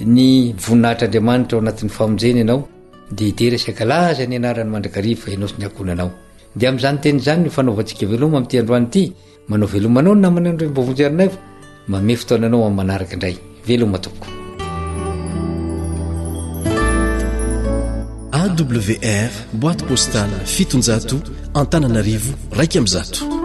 ny voninahitr'Andriamanitra ao anatin'ny famonjena ianao. Dia hidera sy hankalaza ny anarany mandrakariva ianao sy ny ankohonanao. Dia amin'izany teny izany no fanaovantsika veloma amin'ity androany ity. Manao veloma anao ny namana Andriamboavonjy Harinaivo. Manome fotoana anao amin'ny manaraka indray. Veloma tompoko. AWR, boîte postale 700, Antananarivo 101.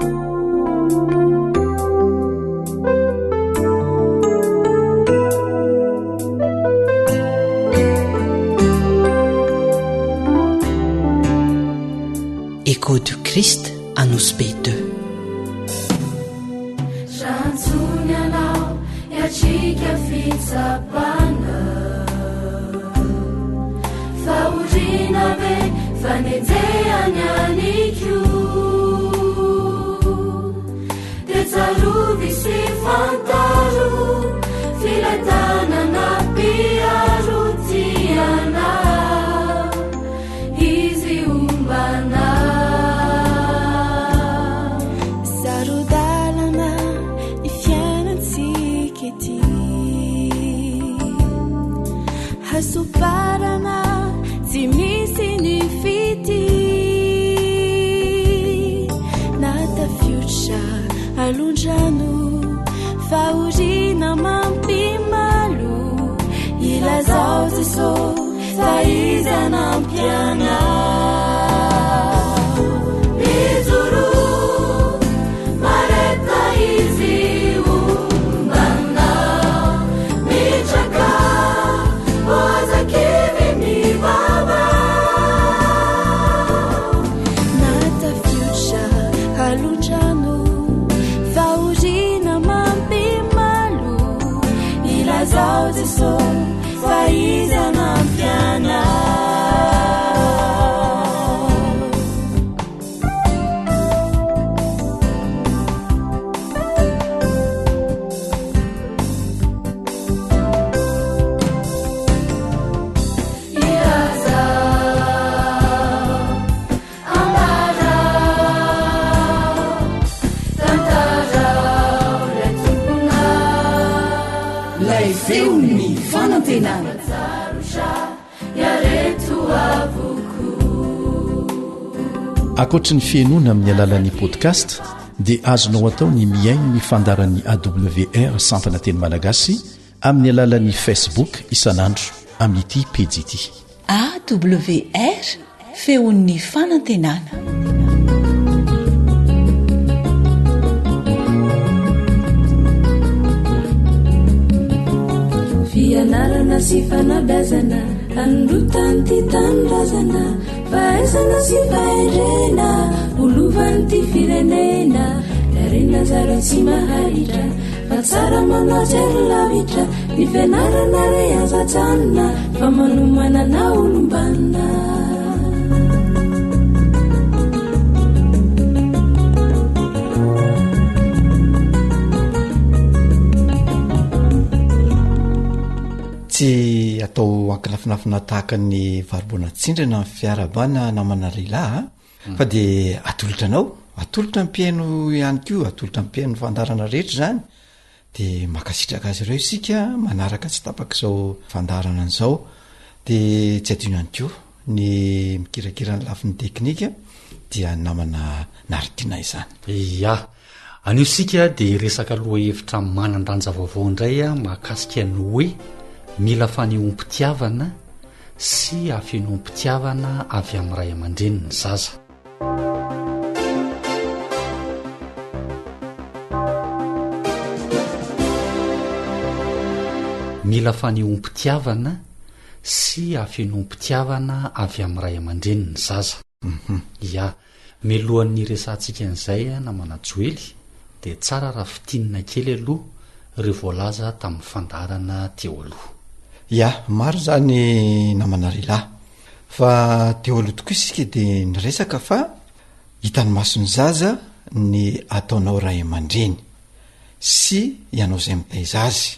Echo du Christ Anosibe 2. Rantsony anao hiatrika fitsapana fahoriana. Fahoriana be fanenjehany ihany koa. Dia tsarovy sy fantaro f'ilay tanana mpiaro tia anao, Izy homba anao. Saro-dalana ny fiainantsika ety. Hasoparana tsy misy ny fitia Na tafiotra alondrano fahoriana mampimalo Ilazao Jeso fa Izy hanampy anao Mijoroa mareta Izy homba anao Mitraka ô aza kivy mivavaha Na tafiotra alondrano fahoriana mampimalo Ilazao Jeso fa Izy hanampy anao. Ilay feon'ny fanantenana. Ankoatry ny fihainoana amin'ny alalan'ny podcast dia azonao atao ny mihaino ny fandaharan'ny AWR sampana teny malagasy amin'ny alalan'ny Facebook isan'andro amin'ity pejy ity. AWR, feon'ny fanantenana. Fianarana sy fanabeazana hanondrotan'ity tanindrazana fahaizana sy fahendrena ho lovan'ity firenena ny harena zara tsy maharitra Fa tsara manao jery lavitra Ny fianarana re aza ajanona Fa manomana na olom-banona Tsy atao ankinafinafina tahaka ny variboana tsindrana ny fiarahabana namana lehilahy a. Fa de atolotra anao, atolotra ny mpihaino ihany koa, atolotra ny mpihaino ny fandaharana rehetra izany, de mankasitraka azy ireo isika manaraka tsy tapaka izao fandaharana izao, de tsy adino ihany koa ny mikirakira ny lafiny teknika dia ny namana Naritina izany. Ya, anio isika dia hiresaka lohahevitra manan-danja vaovao indray mahakasika ny hoe mila fanehoam-pitiavana sy hafenoam-pitiavana avy amin'ny ray aman-dreny ny zaza. Mila fanehoam-pitiavana sy hafenoam-pitiavana avy amin'ny ray aman-dreny ny zaza. Ya, mialohan'ny hiresahantsika an'izay namana Joely dia tsara raha fintinina kely aloha ireo voalaza tamin'ny fandaharana teo aloha. Ya, maro izany namana Rila. Fa teo aloha tokoa isika dia niresaka fa hitan'ny mason'ny zaza ny ataonao ray aman-dreny sy ianao izay mitaiza azy.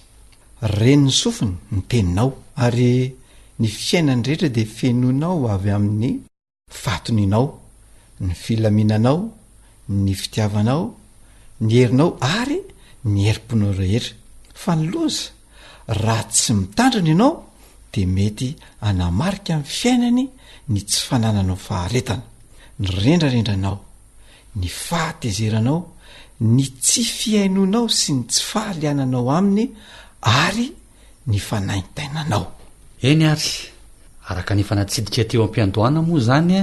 Ren'ny sofiny ny teninao ary ny fiainany rehetra dia fenoinao avy amin'ny Fahatonianao, ny filaminanao, ny fitiavanao, ny herinao ary ny herim-ponao rehetra. Fa ny loza, raha tsy mitandrina ianao dia mety hanamarika ny fiainany ny tsy fanananao faharetana, ny rendrarendranao, ny fahatezeranao, ny tsy fihainoanao sy ny tsy fahaliananao aminy ary ny fanaintainanao. Eny ary, araka ny efa natsidika teo am-piandohana moa izany,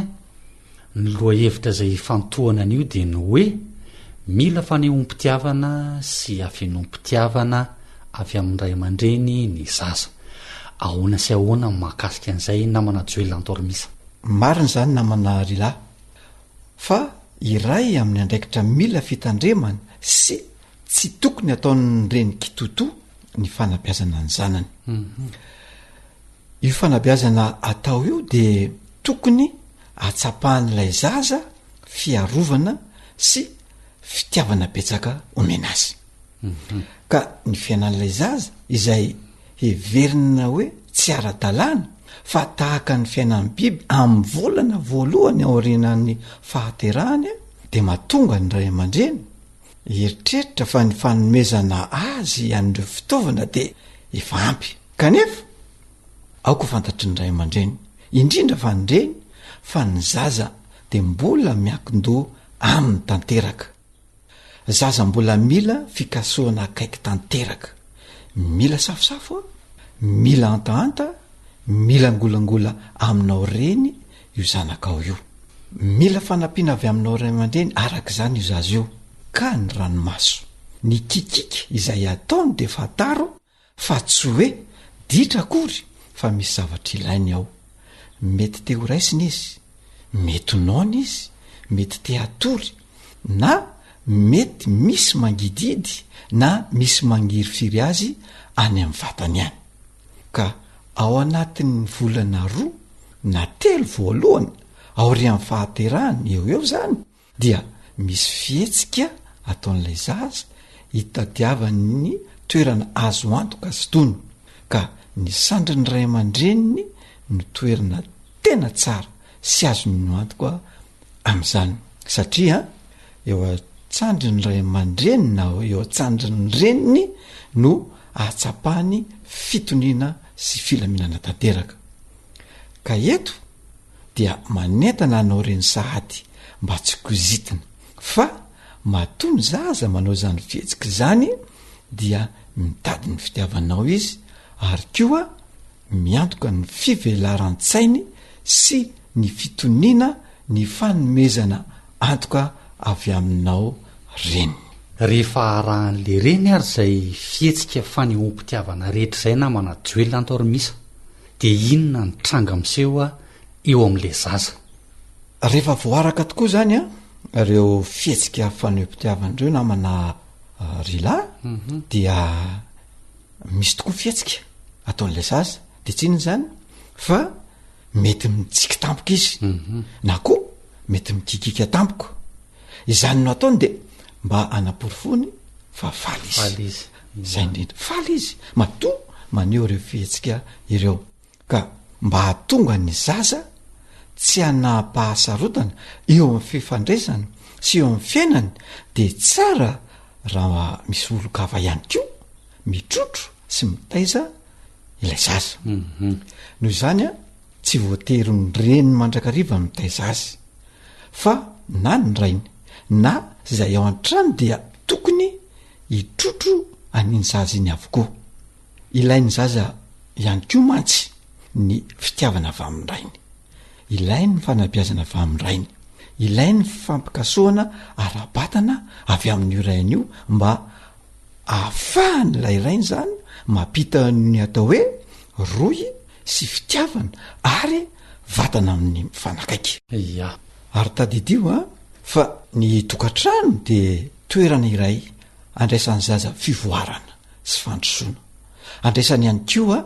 ny lohahevitra izay ifantohana anio dia ny hoe mila fanehoam-pitiavana sy hafenoam-pitiavana avy amin'ny ray aman-dreny ny zaza. Ahoana sy ahoana ny mahakasika an'izay namana Joel Antormisa? Marina izany namana Rila, fa iray amin'ny andraikitra mila fitandremana sy Tsy tokony ataon'ny reny kitotoa ny fanabeazana ny zanany. Io fanabeazana atao io dia. tokony ahatsapan'ilay zaza fiarovana sy fitiavana betsaka omena azy. Ka ny fiainan'ilay zaza izay heverina hoe tsy ara-dalàna fa tahaka ny fiainan'ny biby amin'ny volana voalohany aorianan'ny fahaterahany dia mahatonga ny ray aman-dreny hieritreritra fa ny fanomezana azy an'ireo fitaovana dia efa ampy. Kanefa aoka ho fantatry ny ray aman-dreny, indrindra fa ny reny, fa ny zaza dia mbola miankin-doha aminy tanteraka. Zaza mbola mila fikasohana akaiky tanteraka. Mila safosafo a, mila hantahanta, mila ngolangola aminao reny io zanakao io. Mila fanampiana avy aminao ray aman-dreny araka izany io zaza io. Ka ny ranomaso, ny kikiky izay ataony dia fantaro Fa tsy hoe ditra akory fa misy zavatra ilainy ao. Mety te ho raisina izy, mety noana izy, mety te hatory, na mety misy mangidihidy na misy mangirifiry azy any amin'ny vatany any. Ka ao anatin'ny volana roa na telo voalohany aorian'ny fahaterahany eo ho eo izany, dia misy fihetsika ataon'ilay zaza hitadiavany ny toerana azo antoka sy tony, ka ny sandrin'ny ray aman-dreniny no toerana tena tsara sy azony antoka amin'izany, satria eo an-tsandrin'ny ray aman-dreniny na eo an-tsandrin'ny reniny no ahatsapany fitoniana sy filaminana tanteraka. Ka eto dia manentana anao reny sahady mba tsy kozitina fa matoa ny zaza manao izany fihetsika izany dia mitady ny fitiavanao izy ary koa miantoka ny fivelaran-tsainy sy ny fitoniana ny fanomezana antoka avy aminao reniny. Rehefa arahan'le reny ary izay fihetsika fanehoam-pitiavana rehetra izay namana Joel Antormisa Dia inona ny tranga miseho eo amin'ilay zaza? Rehefa voaraka tokoa izany an, ireo fihetsika fanehoam-pitiavana ireo namana Rila dia misy tokoa fihetsika ataon'ilay zaza, de tsy inona izany fa mety mitsiky tampoka izy na koa mety mikikika tampoka. Izany no ataony de mba hanaporofoany fa faly izy. Faly izy. Izay indrindra. Faly izy matoa maneho ireo fihetsika ireo. Ka mba hahatonga ny zaza tsy hanam-pahasarotana eo amin'ny fifandraisana sy eo amin'ny fiainany de tsara raha misy olon-kafa ihany koa mitrotro sy mitaiza ilay zaza. Noho izany an, tsy voatery ny reniny mandrakariva no mitaiza azy. Fa na ny rainy na izay ao an-trano dia tokony hitrotro an'iny zaza iny avokoa. Ilain'ny zaza ihany koa mantsy ny fitiavana avy amin'ny rainy. Ilainy ny fanabeazana avy amin'ny rainy. Ilainy ny fampikasohana ara-batana avy amin'io rainy io mba ahafahan'ilay rainy izany mampita ny atao hoe rohy sy fitiavana ary vatana amin'ny mifanakaiky. Ia. Ary tadidio an, fa ny tokantrano dia toerana iray andraisan'ny zaza fivoarana sy fandrosoana. Andraisany ihany koa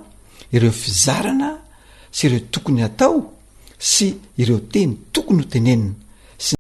ireo fizarana sy ireo tokony hatao sy ireo teny tokony ho tenenina sy.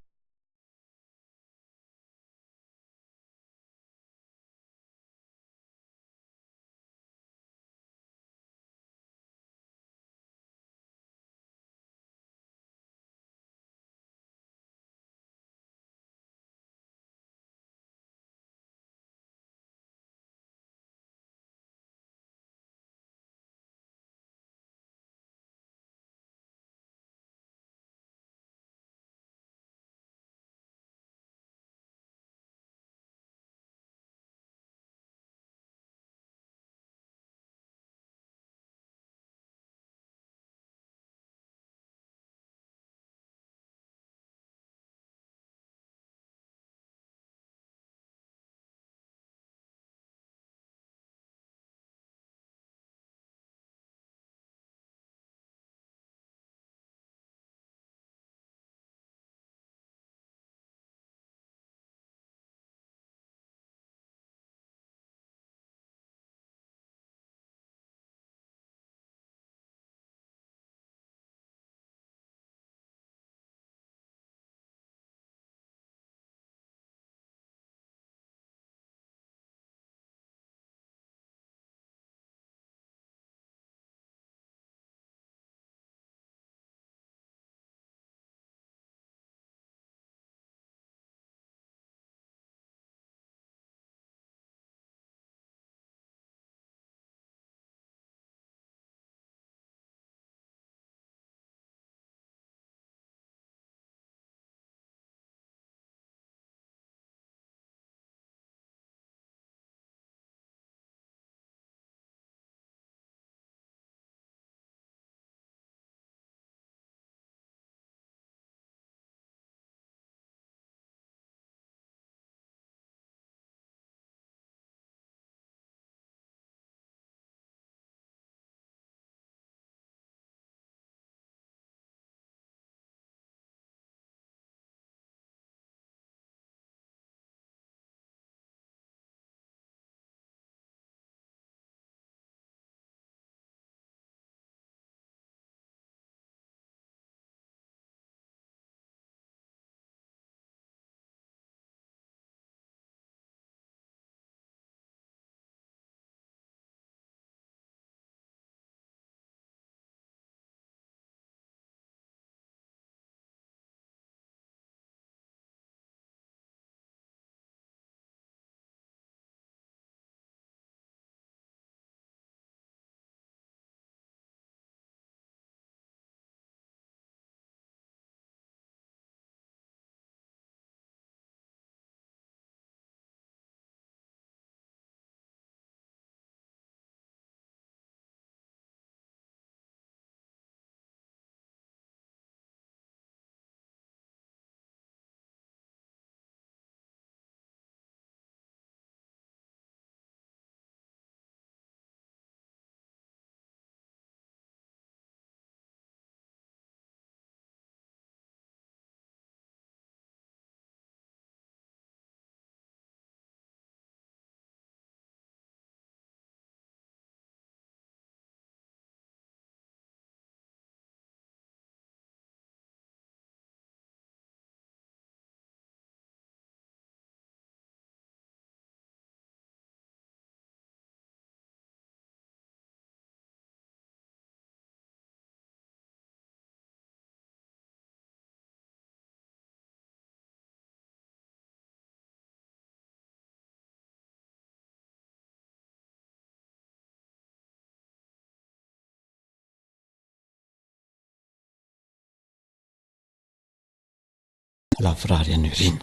lavorary any aoriana.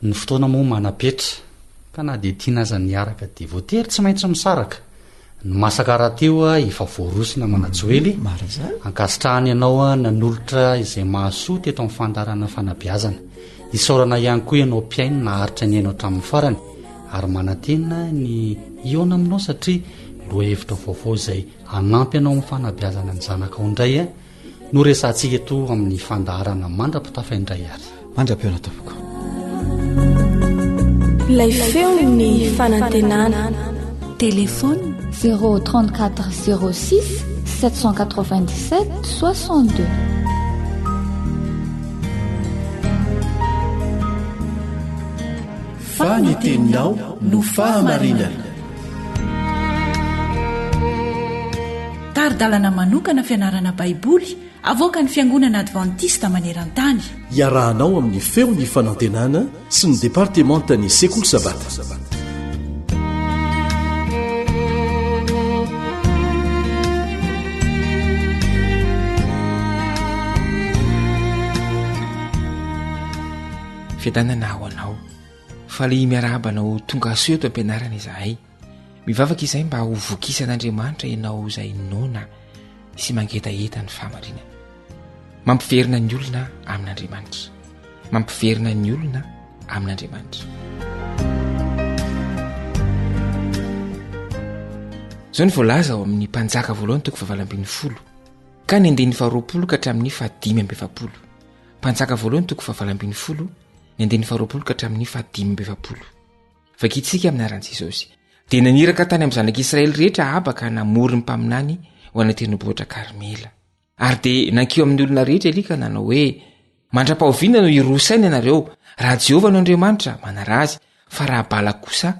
Ny fotoana moa manam-petra, ka na dia tiana aza ny hiaraka dia voatery tsy maintsy misaraka. Ny masaka rahateo efa voaroso namana Joely. Marina izany. Ankasitrahana ianao nanolotra izay mahasoa teto amin'ny fandaharana fanabeazana. Isaorana ihany koa ianao mpihaino naharitra nihaino hatramin'ny farany ary manantena ny hihaona aminao satria lohahevitra vaovao izay hanampy anao amin'ny fanabeazana ny zanakao indray no resahantsika eto amin'ny fandaharana mandra-pitafa indray ary. Mandra-pihaona tompoko. Ilay feon'ny fanantenana. Téléphone 034 06 797 62. Fa ny teninao no fahamarinana. Tari-dalana manokana fianarana Baiboly avoakan'ny Fiangonana Advantista maneran-tany. Iarahanao amin'ny Feon'ny Fanantenana sy ny Departemantan'ny Sekoly Sabata. Fiadanana ho anao. Faly miarahaba anao tonga soa eto am-pianarana izahay. Mivavaka izahay mba ho vokisan'Andriamanitra ianao izay noana sy mangetaheta ny fahamarinana. Mampiverina ny olona amin'Andriamanitra. Mampiverina ny olona amin'Andriamanitra. Izao ny voalaza ao amin'ny Mpanjaka voalohany toko fahavalo ambin'ny folo ka ny andininy faharoapolo ka hatramin'ny fahadimy amby efapolo. Mpanjaka voalohany toko fahavalo ambin'ny folo ny andininy faharoapolo ka hatramin'ny fahadimy amby efapolo. Vakintsika amin'ny anaran'i Jesosy. Dia naniraka tany amin'ny zanak'Israely rehetra Ahaba ka namory ny mpaminany ho any an-tendrombohitra Karmela. Ary dia nankeo amin'ny olona rehetra Elia ka nanao hoe, Mandra-pahoviana no hiroa saina ianareo? Raha Jehovah no Andriamanitra, manaraha azy, fa raha Bala kosa,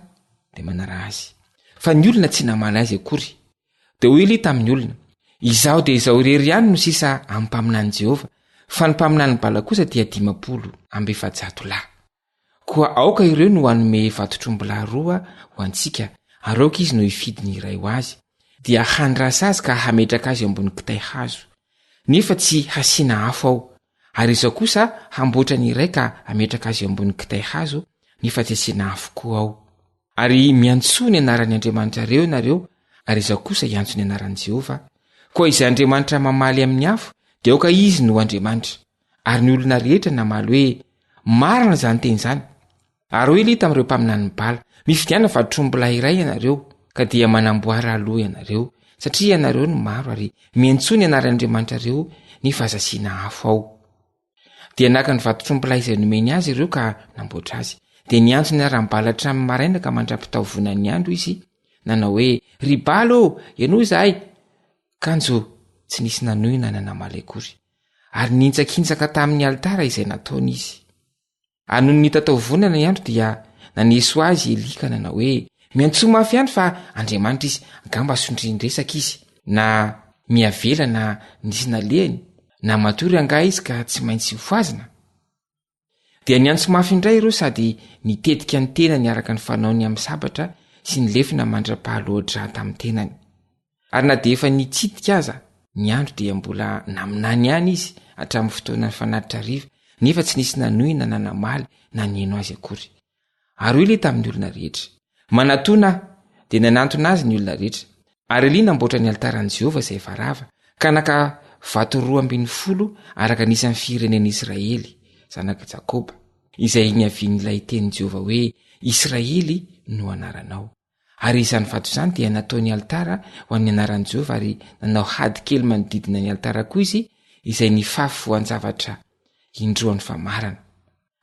dia manaraha azy. Fa ny olona tsy namaly azy akory. Dia hoy Elia tamin'ny olona, Izaho dia izaho irery ihany no sisa amin'ny mpaminanin'i Jehovah, fa ny mpaminanin'i Bala kosa dia 450 lahy. Koa aoka ireo no hanome vatotr'ombilahy roa ho antsika, ary aoka izy no hifidy ny iray ho azy, dia handrasa azy ka hametraka azy eo ambony kitay hazo, nefa tsy hasiana afo ao, ary izaho kosa hamboatra ny iray ka hametraka azy eo ambony kitay hazo, nefa tsy hasiana afo koa ao. Ary miantsoa ny anaran'ny andriamanitrareo ianareo, ary izaho kosa hiantso ny anaran'i Jehovah. Koa izay Andriamanitra mamaly amin'ny afo, dia aoka izy no ho Andriamanitra. Ary ny olona rehetra namaly hoe, Marina izany teny izany. Ary hoy Elia tamin'ireo mpaminanin'i Bala, Mifidiana vatotr'ombilahy iray ianareo, ka dia manamboara aloha ianareo, satria ianareo no maro, ary miantsoa ny anaran'Andriamanitrareo, nefa aza asiana afo ao. Dia naka ny vatotr'ombilahy izay nomeny azy ireo ka namboatra azy. Dia niantso ny anaran'i Bala hatramin'ny maraina ka mandra-pitaovonan'ny andro izy, nanao hoe, Ry Bala ô, henoy izahay! Kanjo tsy nisy nanohy na nanamaly akory. Ary nihintsakintsaka tamin'ny alitara izay nataony izy. Ary nony nitataovonana ny andro dia naneso azy i Elia ka nanao hoe, Miantsoa mafy ihany fa Andriamanitra izy, angamba sondrian-dresaka izy, na miavela na nisy nalehany, na matory angaha izy ka tsy maintsy hofohazina? Dia niantso mafy indray ireo sady nitetika ny tenany araka ny fanaony amin'ny sabatra sy ny lefona mandra-pahaloa-drà tamin'ny tenany. Ary na dia efa nitsidika aza ny andro dia mbola naminany ihany izy hatramin'ny fotoanan'ny fanatitra hariva, nefa tsy nisy nanohy na nanamaly na nihaino azy akory. Ary hoy Elia tamin'ny olona rehetra, Manatòna aho! Dia nanantona azy ny olona rehetra. Ary Elia namboatra ny alitaran'i Jehovah izay efa rava, ka naka vato 12 araka ny isan'ny firenen'Israely, zanak'i Jakoba, izay niavian'ilay tenin'i Jehovah hoe, Israely no anaranao. Ary izany vato izany dia nataony alitara ho an'ny anaran'i Jehovah, ary nanao hady kely manodidina ny alitara koa izy, izay nifafy voan-javatra indroa ny famarana.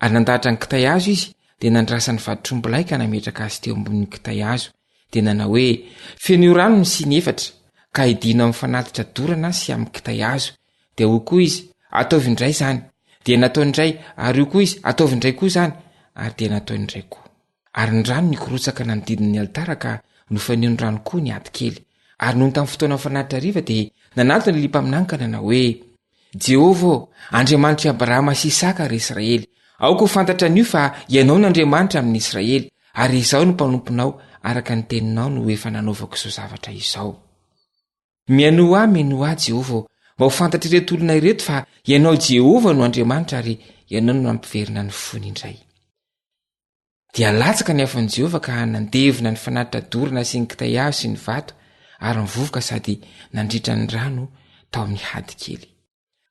Ary nandahatra ny kitay hazo izy, dia nandrasa ny vatotr'ombilahy ka nametraka azy teo ambonin'ny kitay hazo, dia nanao hoe, Fenoy rano ny siny efatra, ka aidino amin'ny fanatitra dorana sy amin'ny kitay hazo. Dia hoy koa izy, Ataovy indray izany. Dia nataony indray, ary hoy koa izy, Ataovy indray koa izany. Ary dia nataony indray koa. Ary ny rano nikorotsaka nanodidina ny alitara ka nofanio ny rano koa ny ady kely. Ary nony tamin'ny fotoana fanatitra hariva dia nanatona Elia mpaminany ka nanao hoe, Jehovah ô, Andriamanitr'i Abrahama sy Isaka ary Israely, aoka ho fantatra anio fa Ianao no Andriamanitra amin'ny Israely, ary izaho no mpanomponao, araka ny teninao no efa nanaovako izao zavatra izao. Mihainoa ahy, mihainoa ahy, Jehovah ô, mba ho fantatr'ireto olona ireto fa Ianao Jehovah no Andriamanitra ary Ianao no nampiverina ny fony indray. Dia latsaka ny afon'i Jehovah ka nandevona ny fanatitra dorana sy ny kitay hazo sy ny vato ary ny vovoka sady nandritra ny rano tao amin'ny hady kely.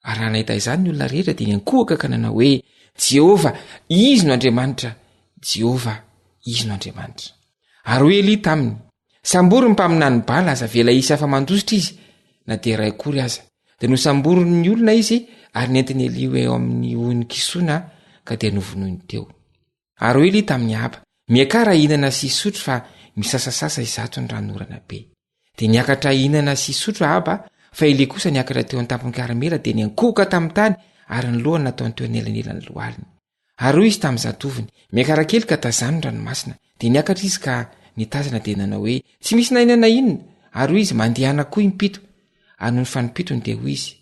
Ary raha nahita izany ny olona rehetra dia niankohoka ka nanao hoe, Jehovah, Izy no Andriamanitra! Jehovah, Izy no Andriamanitra! Ary hoy Elia taminy, Sambory ny mpaminany Bala, aza avela hisy afa-mandositra izy, na dia iray akory aza. Dia nosamborin'ny olona izy ary nentin'i Elia ho eo amin'ny hohon'i Kisona ka dia novonoiny teo. Ary hoy Elia tamin'i Ahaba, Miakara hihinana sy hisotro fa misasasasa izato ny ranonorana be. Dia niakatra hihinana sy hisotro Ahaba, fa Elia kosa niakatra teo an-tampon'i Karmela dia niankohoka tamin'ny tany ary ny lohany nataony teo anelanelan'ny lohaliny. Ary hoy izy tamin'ny zatovony, Miakara kely ka tazano ny ranomasina. Dia niakatra izy ka nitazana dia nanao hoe, Tsy misy na inona na inona. Ary hoy izy, Mandehana koa impito. Ary nony fanimpitony dia hoy izy,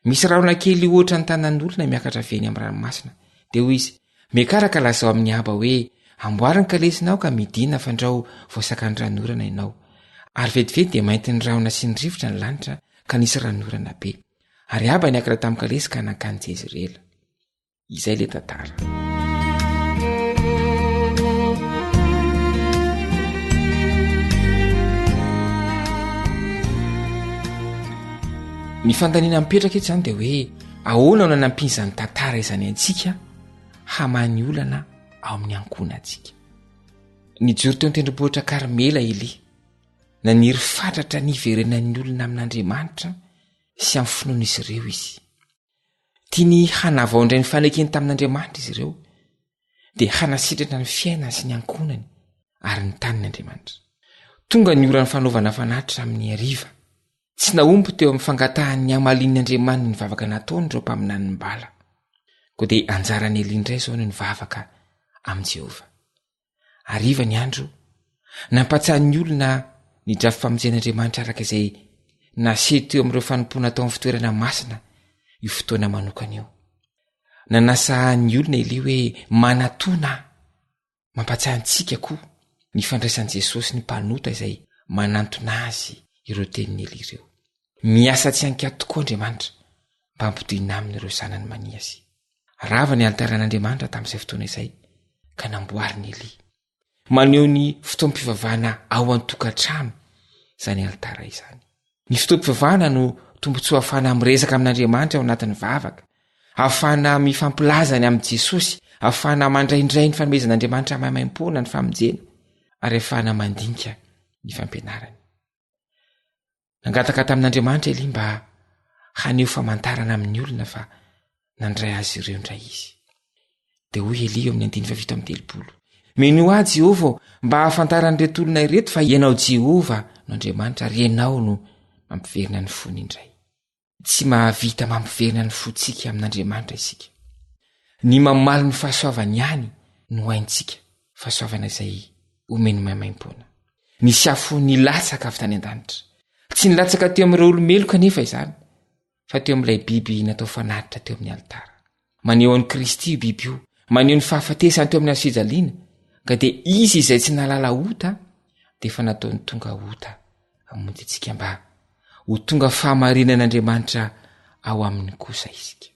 Misy rahona kely ohatra ny tanan'olona miakatra avy eny amin'ny ranomasina. Dia hoy izy, Miakara ka lazao amin'i Ahaba hoe, Amboary ny kalesinao ka midìna fandrao voasakan'ny ranonorana ianao. Ary vetivety dia maintin'ny rahona sy ny rivotra ny lanitra ka nisy ranonorana be. Ary Ahaba niakatra tamin'ny kalesy ka nankany Jezirela. Izay le tantara. Ny fanontaniana mipetraka eto izany dia hoe ahoana no nanampian'izany tantara izany antsika hamaha ny olana ao amin'ny ankohonantsika. Nijoro teo an-tendrombohitra Karmela Elia. Naniry fatratra ny hiverenan'ny olona amin'Andriamanitra sy amin'ny finoan'izy ireo izy. Tiany hanavao indray ny fanekeny tamin'Andriamanitra izy ireo, dia hanasitrana ny fiainany sy ny ankohonany ary ny taniny Andriamanitra. Tonga ny oran'ny fanaovana fanatitra amin'ny hariva. Tsy nahomby teo amin'ny fangatahany ny hamalian'ny Andriamaniny ny vavaka nataony ireo mpaminanin'i Bala. Koa dia anjaran'i Elia indray izao no nivavaka amin'i Jehovah. Hariva ny andro, nampahatsiahy ny olona ny drafi-pamonjen'Andriamanitra araka izay naseho teo amin'ireo fanompoana tao amin'ny fitoerana masina io fotoana manokana io. Nanasa ny olona Elia hoe manatona aho. Mampahatsiahy antsika koa ny fandraisan'i Jesosy ny mpanota izay manantona azy ireo tenin'i Elia ireo. Miasa tsy an-kiato tokoa Andriamanitra mba hampodiana aminy ireo zanany mania sy. Rava ny alitaran'Andriamanitra tamin'izay fotoana izay ka namboarin'i Elia. Maneho ny fotoam-pivavahana ao an-tokantrano izany alitara izany. Ny fotoam-pivavahana no tombontsoa ahafahana miresaka amin'Andriamanitra ao anatin'ny vavaka, ahafahana mifampilaza ny amin'i Jesosy, ahafahana mandraindray ny fanomezan'Andriamanitra maimaimpoana ny famonjena ary ahafahana mandinika ny fampianarany. Nangataka tamin'Andriamanitra Elia mba haneho famantarana amin'ny olona fa nandray azy ireo indray izy. Dia hoy Elia eo amin'ny andininy fahafito amby 30, Minoa ahy Jehovah ô, mba hahafantaran'ireto olona ireto fa ianao Jehovah no Andriamanitra ary ianao no mampiverina ny fony indray. Tsy mahavita mampiverina ny fontsika amin'Andriamanitra isika. Ny mamaly ny fahasoavany ihany no haintsika, fahasoavana izay omeny maimaimpoana. Nisy afo nilatsaka avy tany an-danitra. Tsy nilatsaka teo amin'ireo olo-meloka anefa izany, fa teo amin'ilay biby natao fanatitra teo amin'ny alitara. Maneho an'i Kristy io biby io, maneho ny fahafatesany teo amin'ny hazo fijaliana, ka dia izy izay tsy nahalala ota dia efa nataony tonga ota hamonjy antsika mba ho tonga fahamarinan'Andriamanitra ao aminy kosa isika.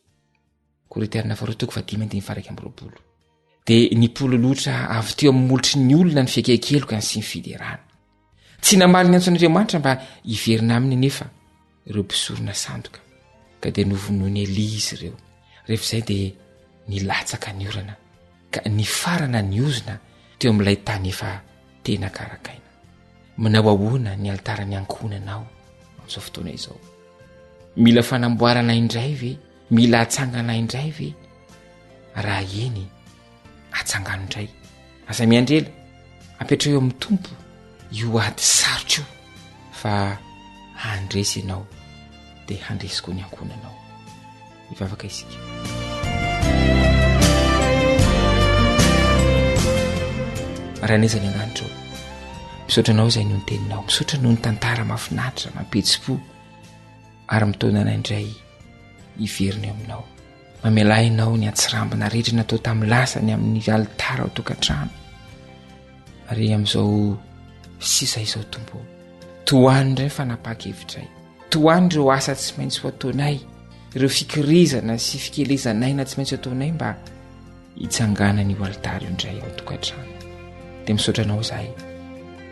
Korintiana faharoa toko fahadimy andininy faha-iraika amby 20. Dia nipololotra avy teo amin'ny molotry ny olona ny fiakekelokany sy ny fiderana. Tsy namaly ny antson'Andriamanitra mba hiverina aminy anefa ireo mpisorona sandoka, ka dia novonoin'i Elia izy ireo. Rehefa izay dia nilatsaka ny orana, ka nifarana ny ozona teo amin'ilay tany efa tena karakaina. Manao ahoana ny alitaran'ny ankohonanao amin'izao fotoana izao? Mila fanamboarana indray ve? Mila atsangana indray ve? Raha eny, atsangano indray. Aza miandry ela, apetraho eo amin'ny Tompo io ady sarotra io fa handresy ianao dia handresy koa ny ankohonanao. Hivavaka isika. Ray an'iza ny an-danitra ô, misaotra anao izay noho ny teninao, misaotra noho ny tantara mahafinaritra, mampihetsi-po ary mitaona anay indray hiverina eo aminao. Mamelà ianao ny antsirambina rehetra natao tamin'ny lasa ny amin'ny alitara ao tokantrano. Ary amin'izao sisa izao Tompo, tohano indray ny fanapahan-kevitray, tohano ireo asa tsy maintsy ho ataonay. ireo fikirizana sy fikelezan'aina tsy maintsy ataonay mba hitsanganan'io alitara io indray ao an-tokantrano. Dia misaotra anao izahay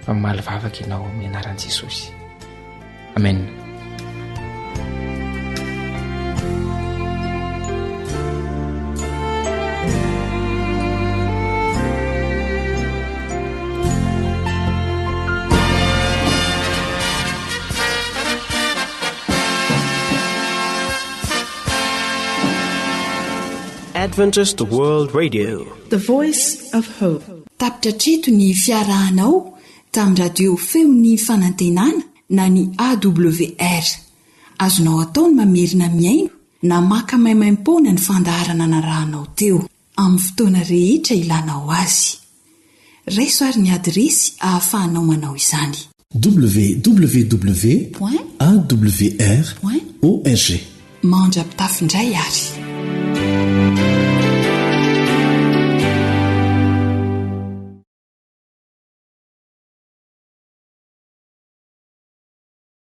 fa mamaly vavaka ianao amin'ny anaran'i Jesosy. Amen. Adventist World Radio. The Voice of Hope. Tapitra hatreto ny fiarahanao tamin'ny radio Feon'ny Fanantenana na ny AWR. Azonao atao ny mamerina mihaino na maka maimaimpoana ny fandaharana narahanao teo, amin'ny fotoana rehetra ilanao azy. Raiso ary ny adiresy ahafahanao manao izany. www.awr.org. Mandra-pitafy indray ary.